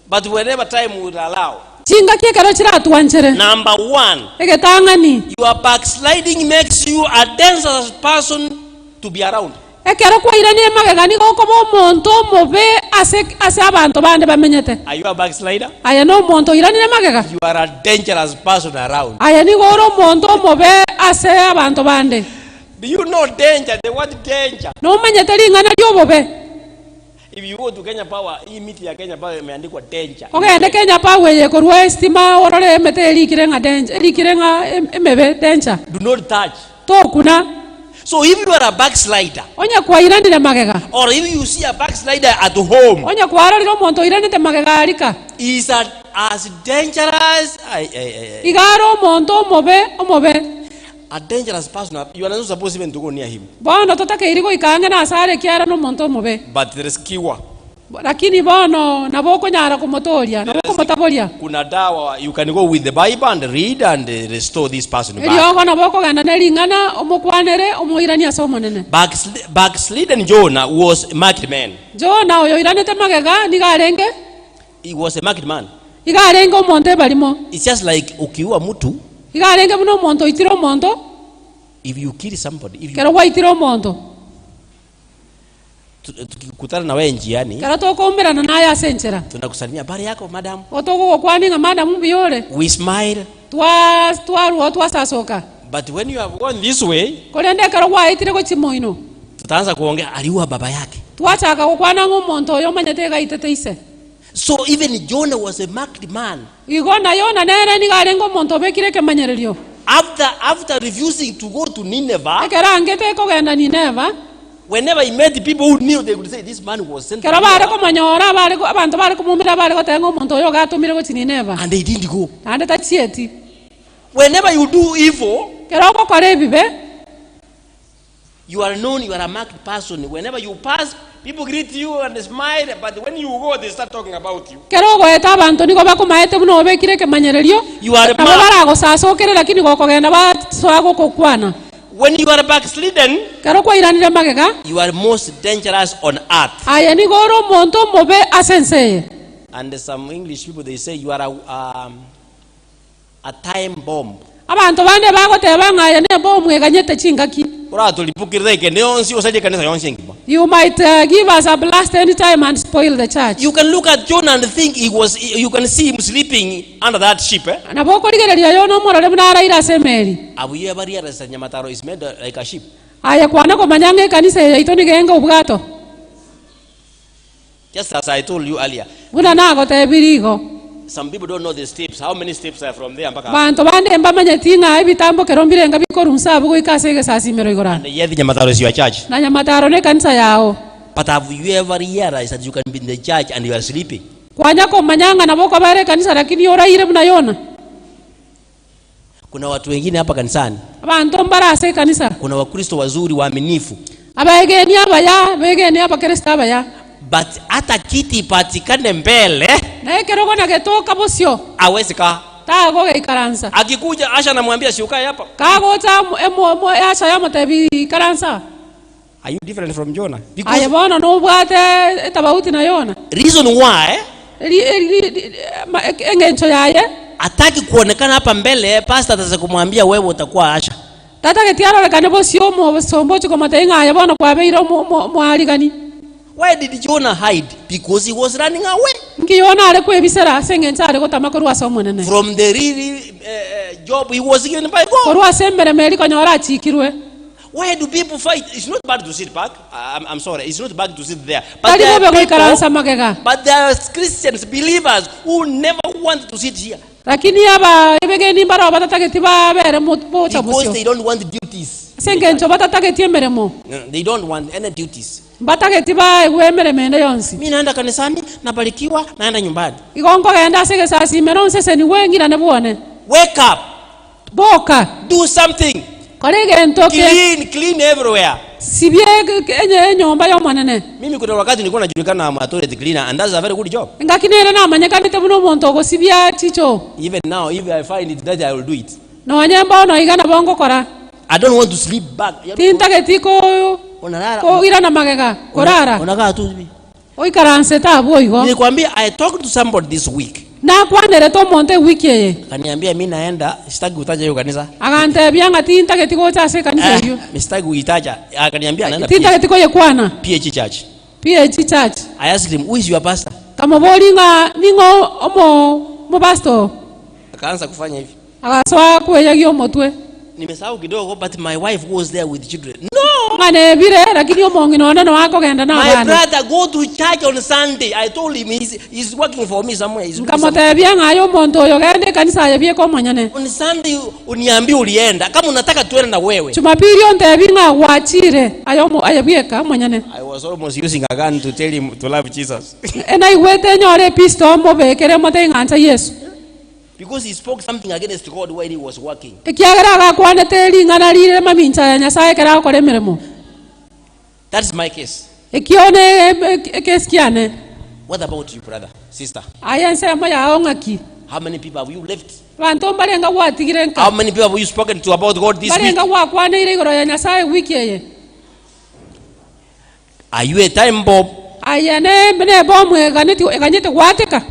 But whenever time will allow. Chingaki ekero chiratwanchere. Number one. Egetang'ani. Your backsliding makes you a dangerous person to be around. Ekero kwairanire magega nigo okoba omonto omobe ase ase abanto bande bamenyete. Are you a backslider? Aye nomonto oiranire magega? You are a dangerous person around. Aye nigo ore omonto omobe ase abanto bande. Do you know danger? The word danger. Nomanyete ring'ana ri'obobe? If you go to Kenya Power, hii miti ya Kenya Power imeandikwa danger. Ogende Kenya Power eye korwa estima orore emete erikire ng'a danger, erikire ng'a emebe danger. Do not touch. Tokuna. So if you are a backslider, Onye kwairanire magega, or if you see a backslider at home, onye kwarorire omonto oiranete magega arika, he is a, as dangerous. Ai, ai, ai, ai. iga are omonto omobe omobe. A dangerous person. You are not supposed even to go near him. Bono totakeiri goika ang'e nase are ekiagera nomonto omobe. But there is cure. Lakini bono nabo okonyara komotooria, nabo okomotaboria. Kuna dawa you can go with the Bible and read and restore this person back. Eriogo nabo okogenda ne ring'ana omokwanere omoiranie ase Omonene. Backslidden Jonah was a marked man. Jona oyoiranete magega nigo arenge. He was a marked man. Iga arenge omonto ebarimo. It's just like ukiua mtu. Iga arenge buna omonto oitire omonto. If you kill somebody, if you Ekero gwaitire omonto. Tukikutana na wewe njiani. Ekero tokoumerana naye ase enchera. Tunakusalimia habari yako madam. Igo tokogokwania ng'a madam mbuya ore. We smile. Twa twarua twasasoka. But when you have gone this way. Korende ekero gwaetire gochia moino. Tutaanza kuongea aliua baba yake. Twachaka gokwana ng'a omonto oyo omanyete iga aitete ise. So even Jonah was a marked man. Igo na Yona nere nigo arenge omonto obekire ekemanyererio. After, after refusing to go to Nineveh, Ekero angete kogenda Nineva, whenever he met people who knew, they would say, this man was sent to ekero bare Nineveh. komonyora abare abanto bare komoumera bare goteba ng'a omonto oyo iga atomire gochia Nineva. And they didn't go. Naende tachieti. Whenever you do evil, Ekero ogokora ebibe, You are known, you are a marked person. Whenever you pass, people greet you and smile, but when you go, they start talking about you. Ekero ogoeta abanto nigo bakomaete buna obekire ekemanyererio, You are nabo marked. baragosasokere lakini gokogenda basoa gokokwana. When you are backslidden, Ekero kwairanire magega, you are most dangerous on earth. aye nigo ore omonto omobe ase ense eye. And some English people, they say you are a, um, a time bomb. Abanto bande bagoteba ng'a aye nebomu eganyete chingaki. Oratoripukire ekende yonsi osarie ekanisa yonsi engima. You might give us a blast any time and spoil the church. You can look at Jonah and think he was, you can see him sleeping under that ship. Eh? Nabo okorigereria Yona omorore buna araire ase emeri. Have you ever realized that Nyamataro is made like a ship? Aye kwana komanya ng'a ekanisa eye yaito nigo enga obwato. Just as I told you earlier, Buna nagotebirie igo. some people don't know the steps. How many steps are from there mpaka hapa? Abanto bande mbamanyeti ng'a ebitambokero mbirenga bikorwa nse abwo goika ase egesasimero igoro And yet Nyamataro is your church. Na Nyamataro nekanisa yao. But have you ever realized that you can be in the church and you are sleeping? Kwanya komanya ng'a nabo okobera ekanisa lakini oraire buna Yona? Kuna watu wengine hapa kanisani, Abanto mbare ase ekanisa. kuna Wakristo wazuri waaminifu, Abaegeni abaya, begene Abakristo abaya. but hata kiti ipatikane mbele Na ekerogo nagetoka bosio, hawezi kaa. tagogeikaransa. Akikuja Asha anamwambia si ukae hapa. Kagocha emo- emo- Asha yamotebia ikaransa. Are you different from Jonah? Aye Because bono nobwate etabauti na Yona. reason why Eri- eri- ri- ma- eng'encho yaye hataki kuonekana hapa mbele, pastor ataweza kumwambia wewe utakuwa Asha. tatageti arorekane bosio omosomba ochia komotebia ng'a aye bono kwabeire omo- omo- omoarigani. Why did Jonah hide? Because he was running away Nki Yona are kwebisera ase eng'encho are gotama korwa ase Omonene? from the really job he was given by God. Korwa ase emeremo eria konyora achikirwe. Why do people fight? It's not bad to sit back. I'm, I'm sorry. It's not bad to sit there. But Tari there bobe are goikaransa people, magega. but there are Christians, believers, who never want to sit here Lakini aba ebegeni mbaro batatageti babere mo- bocha because bosio. they don't want duties. Ase engencho batatageti emeremo. No, They don't want any duties. Mbatageti baegwe emeremo ende yonsi. Mi naenda kanisani, nabarikiwa, naenda nyumbani. Igo nkogenda ase egesasimero nsesenigwe ng'irane bwone. Wake up, Boka, do something. kora egento ke, Clean, clean everywhere. sibia enye enyomba y'Omonene. Mimi kuna wakati nilikuwa najulikana I'm a toilet cleaner and that's a very good job. Engaki nere namanyekanete buna omonto ogosibia chichoo. Even now, if I find it that I will do it. Nonye mbono iga nabo ngokora. I don't want to sleep back. Tintageti ko Unalala. koirana magega, korara. Unakaa tu hivi. Oikaransete abwo igo. Nilikwambia I talked to somebody this week. Nakwanerete omonto ewiki eye. Akaniambia mimi naenda, sitaki kutaja hiyo kanisa. Agantebia ng'a tintageti gocha ase ekanisa Eh, eyio. mimi sitaki kuitaja. Akaniambia naenda PH, Tintageti koyekwana. PH Church. PH Church. I asked him, who is your pastor? Nkamoboria ng'a ning'o omo omopastor oo. Akaanza kufanya hivi. Agasoa kweyagia omotwe. Nimesahau kidogo but my wife was there with children. No! Ng'a nebire, lakini omong'ina one noe akogenda My nabana. brother go to church on Sunday. I told him he's, he's working for me somewhere. He's doing something. Nkamotebia ng'a aye omonto oyo genda ekanisa aye bieka omonyene. On Sunday uniambie ulienda. Kama unataka tuende na wewe. Jumapili ontebie ng'a gwachire aye omo aye bieka omonyene. I was almost using a gun to tell him to love Jesus. Naigwete nyore episto mobekere motebie ng'a ncha Yesu. Because he spoke something against God while he was working. Ekiagera agakwanete ring'ana rire mamincha ya Nyasae ekero agokora emeremo. That's my case. Ekio ne ekesi kiane. What about you, brother, sister? Aye ensemo yao ng'aki? How many people have you left? Abanto mbarenga gwatigire nka? How many people have you spoken to about God this week? Mbarenga gwakwaneire igoro ya Nyasae ewiki eye? Are you a time bomb? Aye ne nebomu eganeti eganyete gwateka.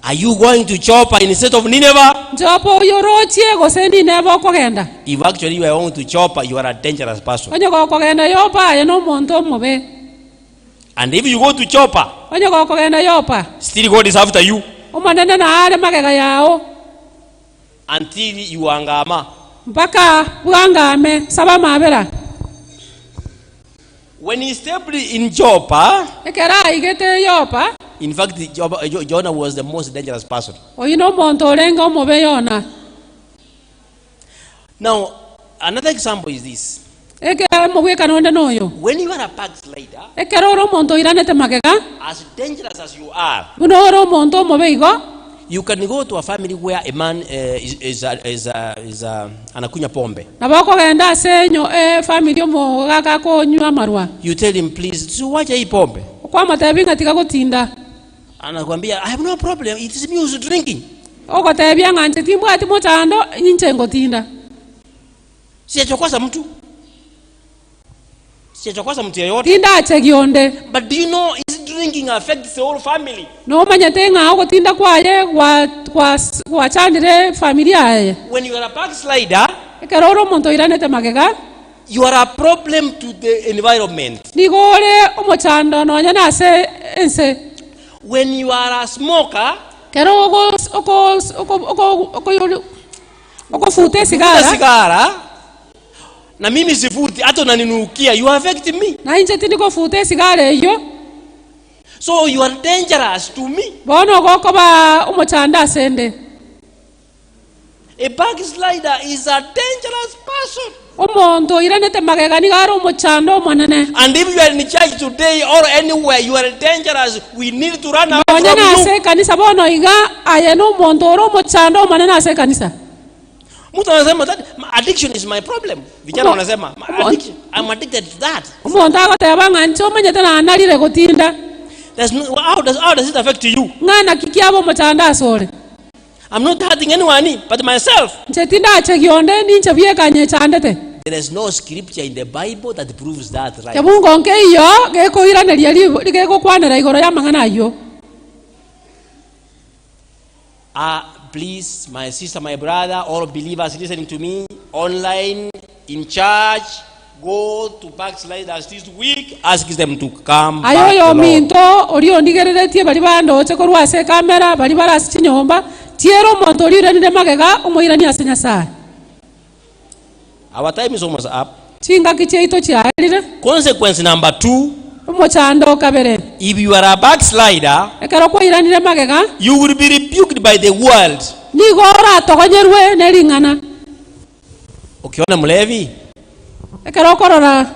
Are you going to Joppa instead of Nineveh? Joppa oyio orochie gose Nineve okogenda? If actually you are going to Joppa, you are a dangerous person. Onye gokogenda Yopa aye nomonto omobe. And if you go to Joppa, Onye gokogenda Yopa, still God is after you Omonene naare magega yao. until you angama. Mpaka bwangame, saba amabera. When he stepped in Joppa, Ekero aigete Yopa, in fact, Joppa, Jonah was the most dangerous person. Oyio nomonto orenge omobe Yona. Now, another example is this. Eke omogwekano onde noyo. When you are a backslider, Ekero ore omonto oiranete magega, as dangerous as you are, buna ore omonto omobe igo, you can go to a family where a man is, is, is, is, anakunywa pombe. Nabo okogenda ase enyo efamiri omogaka akonywa amarwa. You tell him please, si uwache hii pombe. Okwamotebia ng'a tiga gotinda. Anakwambia I have no problem, it is me who is drinking. Ogotebia ng'a inche timbwati mochando, inche ngotinda. Sijachokoza mtu. Sijachokoza mtu yeyote. Tindachegia onde. But do you know he's drinking affects the whole family. Nomanyete ng'a ogotinda kwaye gwachandire efamiri yaye. When you are a backslider, Ekero ore omonto oiranete magega, you are a problem to the environment. Nigo ore omochando nonya nase ense. When you are a smoker, Kero okofuta esigara, sigara na mimi sifuti hata unaninukia, you affect me. Na inche tindi kofuta esigara eyio. So you are dangerous to me. Bono ogokoba omochando asende. A backslider is a dangerous person. Omonto oiranete magega nigo are omochando omonene. And if you are in church today or anywhere, you are dangerous. We need to run away Nonya from nase you. ekanisa bono iga, aye nomonto ore omochando omonene ase ekanisa. Mtu anasema that addiction is my problem. Vijana wanasema addiction, I'm addicted to that. Omonto agoteba ng'a inche omanyete nanarire gotinda. There's no, how does it affect you? Ng'a naki kiaba omochando asore. I'm not hurting anyone but myself. Inche tindachegia onde ninche bweka nyechandete. There is no scripture in the Bible that proves that right. Kebungo nkeiyo gekoiraneria ribo gegokwanera igoro y'amang'ana ayio. Please, my sister, my brother, all believers listening to me online, in church, go to backsliders this week, ask them to come Aye back to the Lord. oyominto oria ondigereretie baria bandoche korwa ase ekamera, baria bare ase chinyomba, tiera omonto oria oiranire magega, omoiranie ase Nyasae. Our time is almost up. Chingaki chiaito chiaerire. Consequence number 2. Omochando o kabere. If you are a backslider, Ekero kwairanire magega, you will be rebuked by the world. Nigo oratogonyerwe ne ring'ana. Ukiona mlevi, Ekero okorora,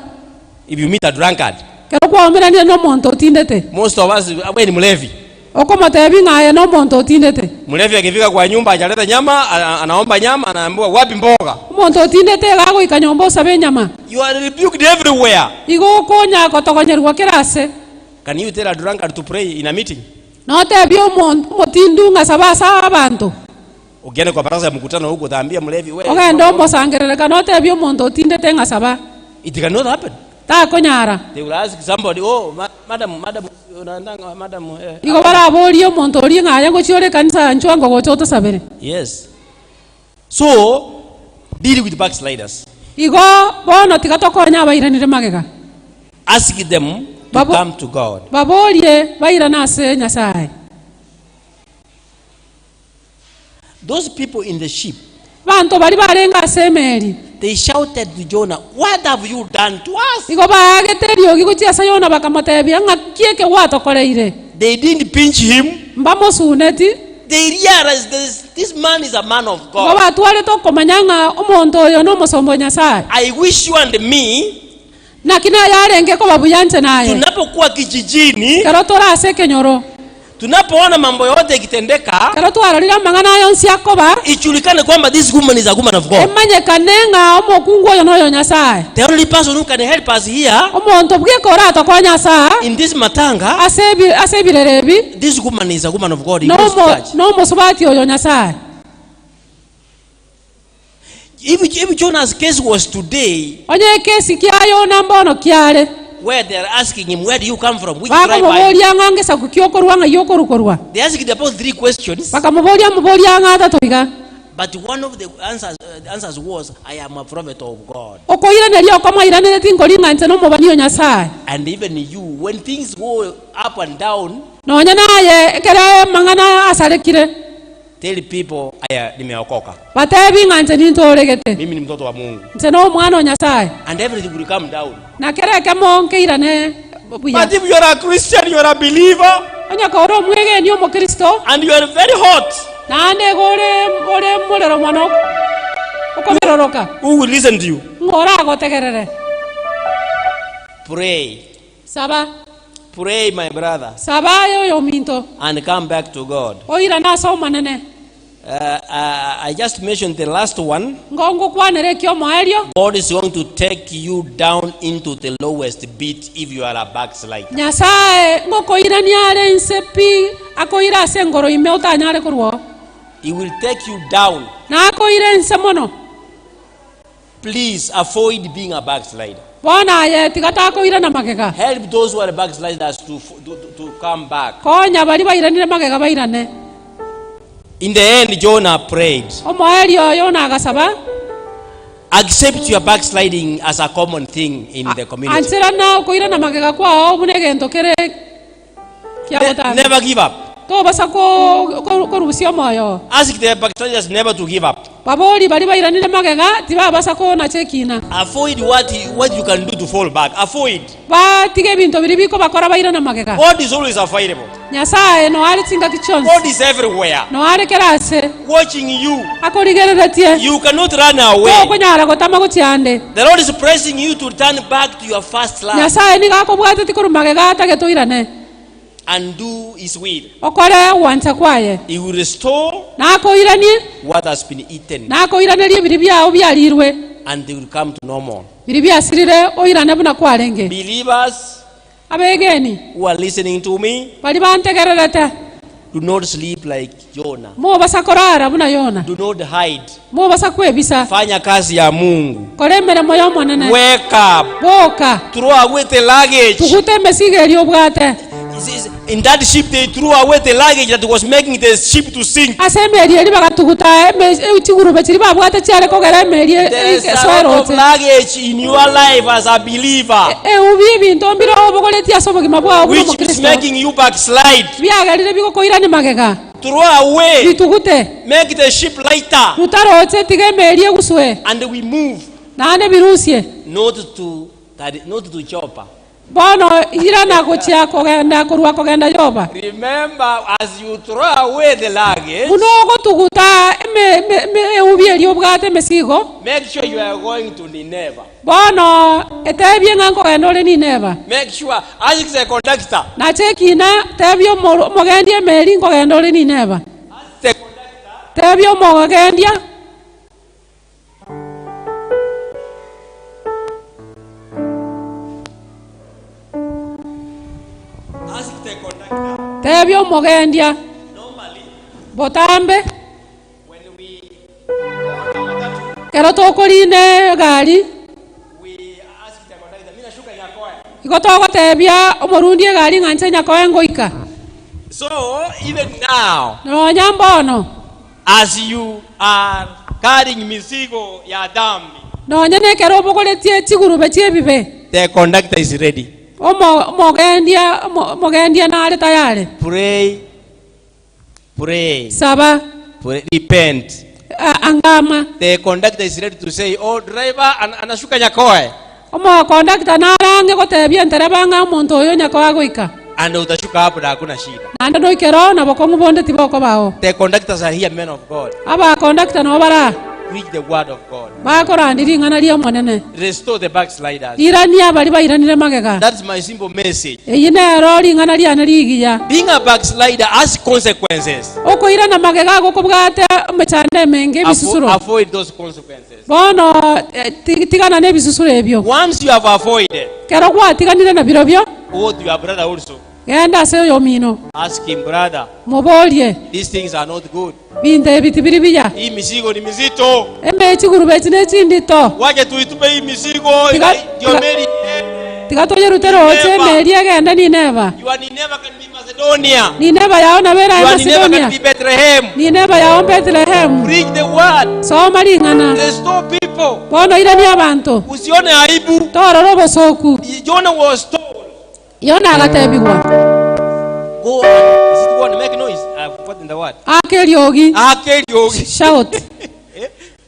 if you meet a drunkard, Ekero kwaomeranire nomonto otindete, most of us, we ni mlevi. Okomotebia ng'a aye nomonto otindete. Mlevi akifika kwa nyumba ajaleta nyama, anaomba nyama, anaambiwa wapi mboga? Omonto otindete iga agoika nyomba osabe enyama. You are rebuked everywhere. Igo okonya gotogonyerwa kera ase. Can you tell a drunkard to pray in a meeting? Notebie omotindu ng'a saba ase abanto. Ukienda kwa baraza ya mkutano huko utaambia mlevi wewe. Ogende omosangererekano otebie omonto otindete ng'a saba. It cannot happen. Takonyara. They will ask somebody, oh, madam, madam, unaendanga, madam, eh. Igo baraborie omonto oria ng'a aye ngochia ore ekanisa inchuo ango gocha otosabere. Yes. So, deal with backsliders. Igo bono tiga tokonye abairanire magega. Ask them to come to God. Baborie bairane ase Nyasae. Those people in the ship, Abanto baria barenge ase emeri. They shouted to Jonah, What have you done to us? Igo baagete eriogi gochia ase Yona bakamotebia, Ng'aki eke gwatokoreire? They didn't pinch him. Mbamosuneti. They realized this, this man is a man of Igo God. batwarete okomanya ng'a omonto oyo nomosomba o Nyasae. I wish you and me, Naki nayarenge koba buya inche naye. Tunapokuwa kijijini, Ekero tore ase ekenyoro. Tunapoona mambo yote ikitendeka, Ekero twarorire amang'ana aya onsi akoba. Ijulikane kwamba this woman is a woman of God. Emanyekane ng'a omokungu oyo noyo Nyasae. The only person who can help us here, Omonto bweka oratokonye ase aa. In this matanga, Ase ebi, ase ebirero ebi. This woman is a woman of God. He goes to Nomo, church. nomosubati oyo Nyasae. If, if Jonah's case was today, Onye ekesi kia Yona mbono kiare. Where they are asking him, where do you come from? Which tribe are you? Bakomoboria ng'a ngesaku ki okorwa ng'ai okorukorwa. They asked about 3 questions. Bakamoboria amaborio ang'e atato iga. But one of the answers, the answers was, I am a prophet of God. Okoiraneria oko mwairaneretie nkori ng'a inche nomobani o Nyasae. And even you, when things go up and down, Nonya naye ekero amang'ana asarekire. Tell people, aya nimeokoka. Batebi ng'a inche nintooregete. Mimi ni mtoto wa Mungu. Inche nomwana o Nyasae. And everything will come down. Na kera ekemo nkeirane buya. But if you are a Christian, you are a believer. Onye kore omwegeni omokristo. And you are very hot. Naende igo ore ore morero mono okoberoroka. Who will listen to you? Ng'o oragotegerere? Pray. Saba. Pray, my brother. Saba aye oyominto. And come back to God. Oirane ase Omonene. I just mentioned the last one. Ngo ngokwanere ekiomoerio. God is going to take you down into the lowest bit if you are a backslider. Nyasae ngokoirania are inse pi akoire ase engoro ime otanyare korwa oo. He will take you down. Nakoire inse mono. Please avoid being a backslider. Bono aye tiga takoirana magega. Help those who are backsliders to, to, to come back. Konya baria bairanire magega bairane. In the end, Jonah prayed. Omoerio oyo Yona agasaba. Accept your backsliding as a common thing in the community. Ancherana okoirana magega kwao buna egento kere kia botambe. Never give up. Tobasa korusia omoyo oo. Ask the backsliders never to give up. Baborie baria bairanire magega tibabasa konacha ekina. Avoid what, what you can do to fall back. Avoid. Batige ebinto biria bikobakora bairane magega. God is always available. Nyasae noare chingaki chionsi. God is everywhere. Noare kera ase. Watching you. Akorigereretie. You cannot run away. Tokonyara gotama gochia ande. The Lord is pressing you to turn back to your first love. Nyasae nigo akobwatetie korwa magega atagete oirane. And do his will. Okore ogwancha kwaye. He will restore Nakoiranie. what has been eaten. Nakoiranerie biria biao biarirwe. And they will come to normal. Biria biasirire oirane buna kwarenge. Believers Abegeni who are listening to me, baria bantegererete, do not sleep like Jonah. mobasa korara buna Yona, Do not hide. mobasa kwebisa. Fanya kazi ya Mungu. Kora emeremo y'Omonene. Wake up. Boka. Throw away the luggage. Tugute emesigo eria obwate. In that ship they threw away the luggage that was making the ship to sink. Ase emeri eria bagatuguta chigurube chiria babwate chiare kogera emeri There is a lot of esoe roche. luggage in your life as a believer Eubi ebinto mbire obogoretie ase obogima bwao buna which is omokristo making you backslide. biagerire bigokoirania magega. Throw away. Bitugute. Make the ship lighter. Ruta roche tiga emeri eguswe. And we move. Naende birusie. Not to, not to Joppa. Bono irana gochia kogenda korwa kogenda Yopa. Remember as you throw away the luggage. Buna ogotuguta eubi eria obwate emesigo. Make sure you are going to Nineveh. Bono etebie ng'a nkogenda ore Nineva. Make sure, ask the conductor. Nacha ekina, tebia omogendia emeri nkogenda ore Nineva. Ask the conductor. Tebia omogendia. Ask the conductor. Tebia omogendia. Normally, Botambe. when we order matatu, Ekero tokorina egari, we ask the conductor, mimi nashuka Nyakoe. igo togotebia omorundi egari ng'a inche Nyakoe ngoika. So even now, Nonya mbono. As you are carrying mizigo ya dhambi. Nonya nekero obogoretie chigurube chi'ebibe. The conductor is ready. Omo, omogendia, omo, omogendia nare tayare. Pray, pray, Saba. Pray, repent. Angama. The conductor is ready to say, oh driver, an, anashuka Nyakoe. Omokondakta nare ang'e gotebia entereba ng'a omonto oyo Nyakoe agoika. And utashuka hapo na hakuna shida. Naende noike ro, na bokong'u bonde tibokobao. The conductors are here, men of God. Abakondakta nabo bare aa. Preach the word of God. Bakorandia ring'ana ri'Omonene. Restore the backsliders. Rirania baria bairanire magega. That's my simple message. Eyio nero ring'ana riane rigiya. Being a backslider has consequences. Okoirana magega gokobwate emechando emenge, ebisusuro. Avoid those consequences. Bono tigana nebisusuro ebio. Once you have avoided. Kero gwatiganire nabirobio. Go to your brother also. Genda ase oyomino. Ask him, brother. Moborie. These things are not good. Binto ebi tibiri biya. Hii mizigo ni mizito. Eme chigurube echi nechindito. Wache tuitupe hii mizigo. Tiga, Ndio meli iende. tiga toyerute roche emeri egende Nineva. Your Nineva can be Macedonia. Nineva yao nabo erae Your Nineva can Macedonia. be Bethlehem. Nineva yao Bethlehem. Preach the word. Soma ring'ana. Restore people. Bono irania abanto. Usione aibu. Torora obosoku. Jonah was told. Yona agatebigwa. Go and, is it go and make noise? I've forgotten the word. Aka eriogi. Aka eriogi. Shout.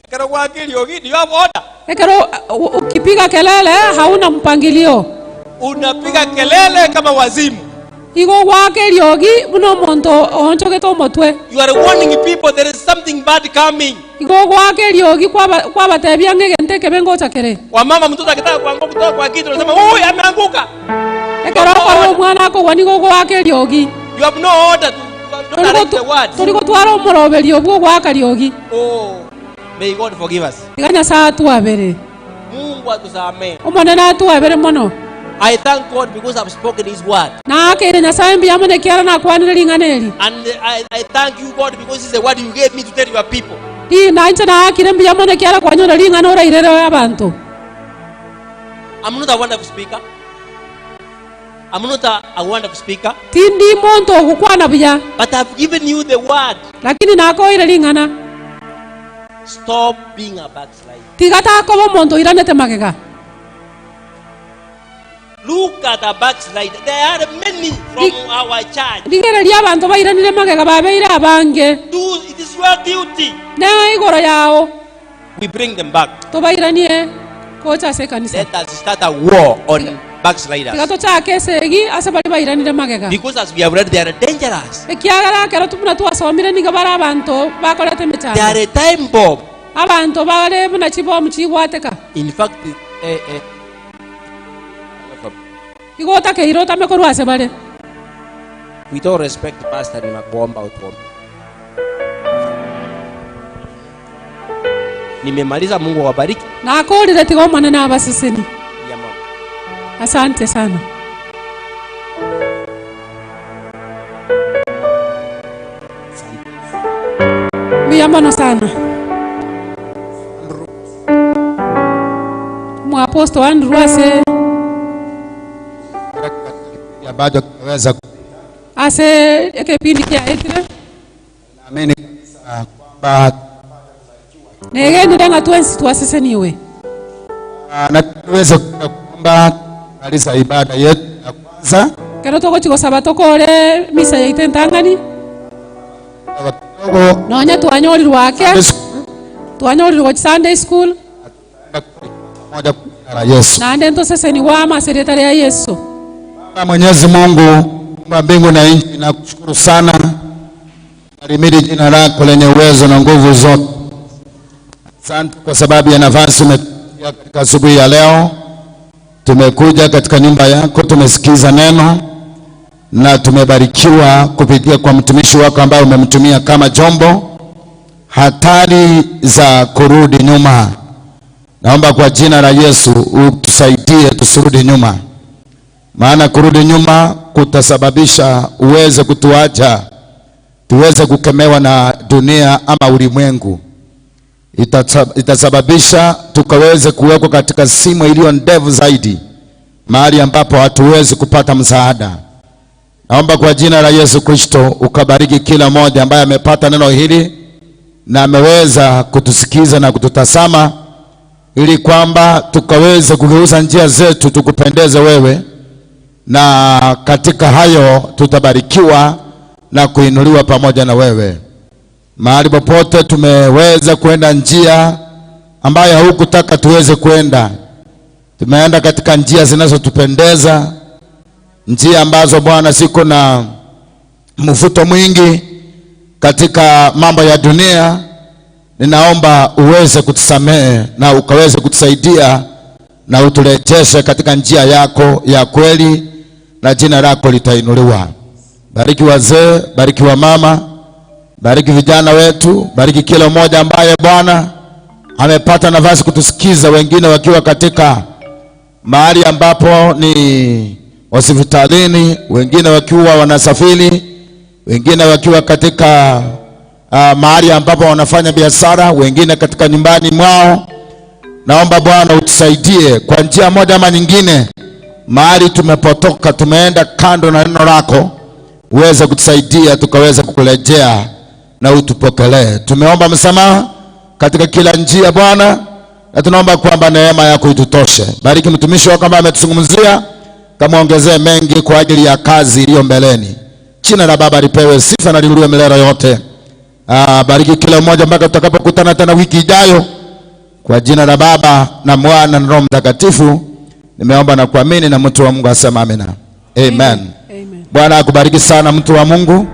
Ekero gwaka eriogi, do you have order? Ekero ukipiga kelele hauna mpangilio. Unapiga kelele kama wazimu. Igo gwaka eriogi buna omonto oonchogete omotwe. You are warning people there is something bad coming. Igo gwaka eriogi kwabatebia ng'a egento ekebe ngocha kere. Wamama mtoto akitaka kuanguka kutoka kwa kiti unasema huyu ameanguka. Ekero okorora omwana akogwa nigo ogoaka eriogi. You have no order to, you have not arranged the words. Tori gotwara omoroberio bw'ogoaka riogi. Oh, may God forgive us. Tiga Nyasae atwabere. Mungu atusamee. Omonene atwabere mono. I thank God because I've spoken his word. Naakeire Nyasae mbuya mono ekiagera nakwanire ring'ana eri. And I, I thank you God because it's the word you gave me to tell your people. Ii, nainche naakire mbuya mono ekiagera kwanyora ring'ana orairere abanto. I'm not a wonderful speaker. I'm not a, a wonderful speaker. Tindi monto ogokwana buya. But I've given you the word. Lakini nakoeire ring'ana. Stop being a backslider. Tiga takoba omonto oiranete magega. Look at the backslider. There are many from our church. Rigereria abanto bairanire magega babeire abange. Do, it is your duty. Ne igoro yao. We bring them back. Tobairanie gocha ase ekanisa. Let us start a war on backsliders. Tiga tochake esegi ase baria bairanire magega. Because as we have read, they are dangerous. Ekiagera ekero buna twasomire nigo bare abanto bakoreta emechando. They are a time bomb. Abanto bare buna chibomu chigwateka. In fact, eh, eh, Igo otakeire otame korwa ase bare. With all respect, Pastor, ninakuomba utuombe. Nimemaliza, Mungu awabariki. Nakorire tiga Omonene abaseseni. Yamama. Asante sana. Mbuya mono sana. Mwaposto Andrew ase ambacho kinaweza ase ekepindi kiaetire naamini kabisa kwamba negenire ng'a twensi twaseseniwe. ah, na tuweze kuomba kumaliza ibada yetu ya kwanza Ekero togochia gosaba tokore misa yaito entang'ani, kidogo nonya twanyorirwe ake, twanyorirwe gochia Sunday school, moja kwa jina la Yesu. naende ntosesenigwe amo ase erieta ria Yeso. Baba Mwenyezi Mungu muumba mbingu na nchi, nakushukuru sana, nalimidi jina lako lenye uwezo na nguvu zote. Asante kwa sababu ya nafasi umetupatia katika asubuhi ya leo. Tumekuja katika nyumba yako, tumesikiza neno na tumebarikiwa kupitia kwa mtumishi wako ambaye umemtumia kama chombo. Hatari za kurudi nyuma, naomba kwa jina la Yesu utusaidie tusirudi nyuma, maana kurudi nyuma kutasababisha uweze kutuacha tuweze kukemewa na dunia ama ulimwengu. Itasababisha tukaweze kuwekwa katika simo iliyo ndefu zaidi, mahali ambapo hatuwezi kupata msaada. Naomba kwa jina la Yesu Kristo ukabariki kila mmoja ambaye amepata neno hili na ameweza kutusikiza na kututazama, ili kwamba tukaweze kugeuza njia zetu tukupendeze wewe, na katika hayo tutabarikiwa na kuinuliwa pamoja na wewe. Mahali popote tumeweza kwenda njia ambayo haukutaka tuweze kwenda, tumeenda katika njia zinazotupendeza, njia ambazo Bwana ziko na mvuto mwingi katika mambo ya dunia. Ninaomba uweze kutusamehe na ukaweze kutusaidia na uturejeshe katika njia yako ya kweli, na jina lako litainuliwa. Bariki wazee, bariki wamama, bariki vijana wetu, bariki kila mmoja ambaye Bwana amepata nafasi kutusikiza, wengine wakiwa katika mahali ambapo ni hospitalini, wengine wakiwa wanasafiri, wengine wakiwa katika mahali ambapo wanafanya biashara, wengine katika nyumbani mwao. Naomba Bwana utusaidie kwa njia moja ama nyingine, mahali tumepotoka, tumeenda kando na neno lako, uweze kutusaidia tukaweze kukurejea na utupokelee. Tumeomba msamaha katika kila njia Bwana, na tunaomba kwamba neema yako itutoshe. Bariki mtumishi wako ambaye ametuzungumzia, kamwongezee mengi kwa ajili ya kazi iliyo mbeleni. Jina la Baba lipewe sifa na liinuliwe milele yote. Bariki kila mmoja mpaka tutakapokutana tena wiki ijayo. Kwa jina la Baba na Mwana na Roho Mtakatifu nimeomba na kuamini, na mtu wa Mungu asema amina. Amen. Amen. Bwana akubariki sana mtu wa Mungu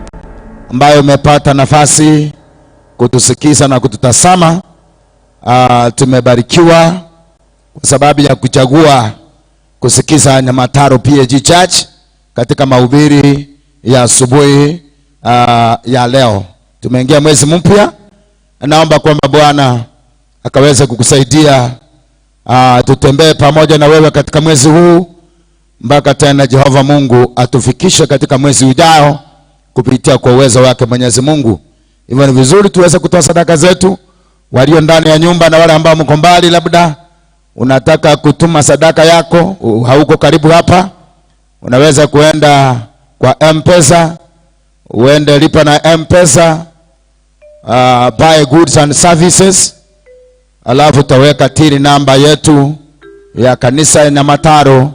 ambaye umepata nafasi kutusikiza na kututazama. Tumebarikiwa kwa sababu ya kuchagua kusikiza Nyamataro PAG Church katika mahubiri ya asubuhi ya leo. Tumeingia mwezi mpya, naomba kwamba Bwana akaweze kukusaidia, tutembee pamoja na wewe katika mwezi huu mpaka tena Jehova Mungu atufikishe katika mwezi ujao kupitia kwa uwezo wake Mwenyezi Mungu. Hivyo ni vizuri tuweze kutoa sadaka zetu. Walio ndani ya nyumba na wale ambao mko mbali, labda unataka kutuma sadaka yako, hauko karibu hapa, unaweza kuenda kwa M-Pesa, uende lipa na M-Pesa, buy goods and services, alafu utaweka tili namba yetu ya kanisa ya Nyamataro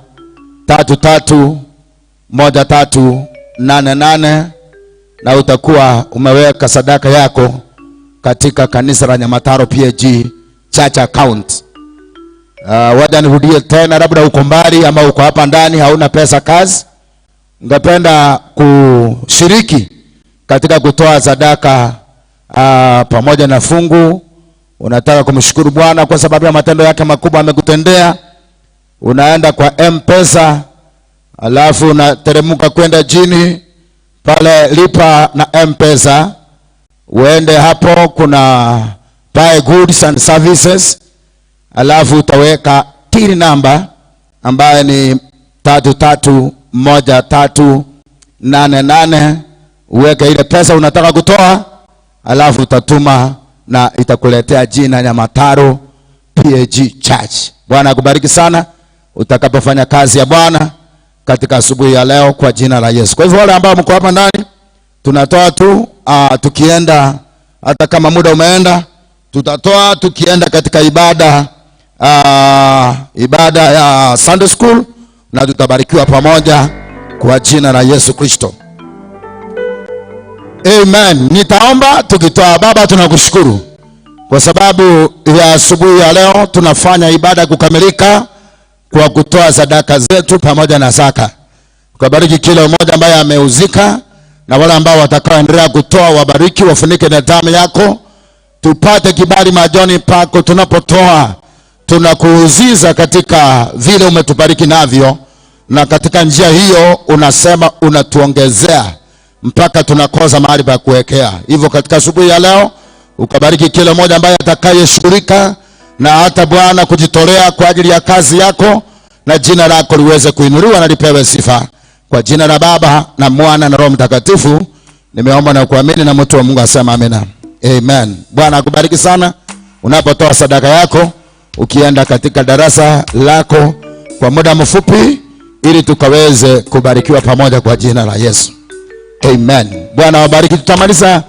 331388 na utakuwa umeweka sadaka yako katika kanisa la Nyamataro PAG Church account. Wacha nirudie tena, labda uko mbali ama uko hapa ndani hauna pesa kazi, ungependa kushiriki katika kutoa sadaka pamoja na fungu, unataka kumshukuru Bwana kwa sababu ya matendo yake makubwa amekutendea, unaenda kwa M-Pesa alafu unateremka kwenda chini pale lipa na M-Pesa, uende hapo kuna buy goods and services, alafu utaweka till number ambaye ni 331388, uweke ile pesa unataka kutoa, alafu utatuma na itakuletea jina Nyamataro PAG Church. Bwana akubariki sana utakapofanya kazi ya Bwana katika asubuhi ya leo kwa jina la Yesu. Kwa hivyo wale ambao mko hapa ndani tunatoa tu, tukienda hata kama muda umeenda, tutatoa tukienda katika ibada ya Sunday School, na tutabarikiwa pamoja kwa jina la Yesu Kristo. Amen. Nitaomba tukitoa. Baba, tunakushukuru kwa sababu ya asubuhi ya leo tunafanya ibada kukamilika kwa kutoa sadaka zetu pamoja na zaka. Ukabariki kila mmoja ambaye ameuzika na wale ambao watakaoendelea kutoa, wabariki, wafunike na damu yako. Tupate kibali machoni pako tunapotoa. Tunakuuziza katika vile umetubariki navyo, na katika njia hiyo unasema unatuongezea mpaka tunakosa mahali pa kuwekea. Hivyo katika asubuhi ya leo ukabariki kila mmoja ambaye atakayeshughulika na hata Bwana kujitolea kwa ajili ya kazi yako, na jina lako liweze kuinuliwa na lipewe sifa. Kwa jina la Baba na Mwana na Roho Mtakatifu nimeomba na kuamini, na mtu wa Mungu asema amina. Amen. Bwana akubariki sana unapotoa sadaka yako, ukienda katika darasa lako kwa muda mfupi, ili tukaweze kubarikiwa pamoja kwa jina la Yesu. Amen. Bwana awabariki. Tutamaliza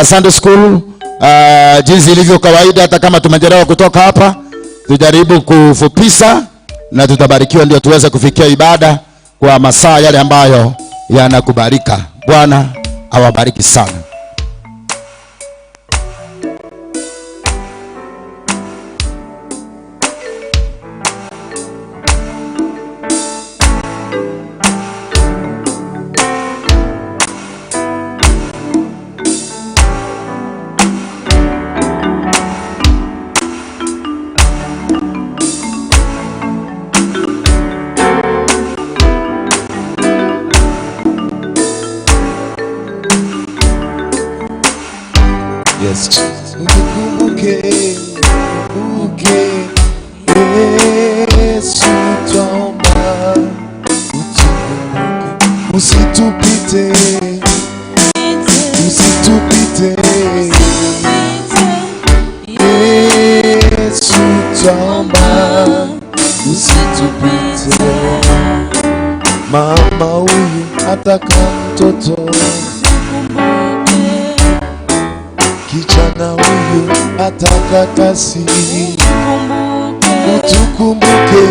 Sunday School jinsi ilivyo kawaida, hata kama tumechelewa kutoka hapa, tujaribu kufupisha na tutabarikiwa, ndio tuweze kufikia ibada kwa masaa yale ambayo yanakubalika. Bwana awabariki sana. Yes. Unikumbuke, unikumbuke, Yesu twaomba, utukumbuke, usitupite, usitupite, Yesu twaomba, usitupite. Mama huyu ataka mtoto, kijana huyu ataka kazi, utukumbuke,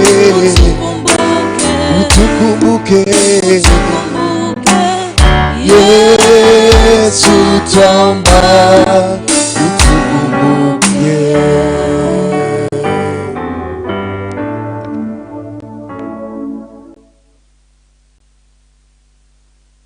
utukumbuke, Yesu twaomba,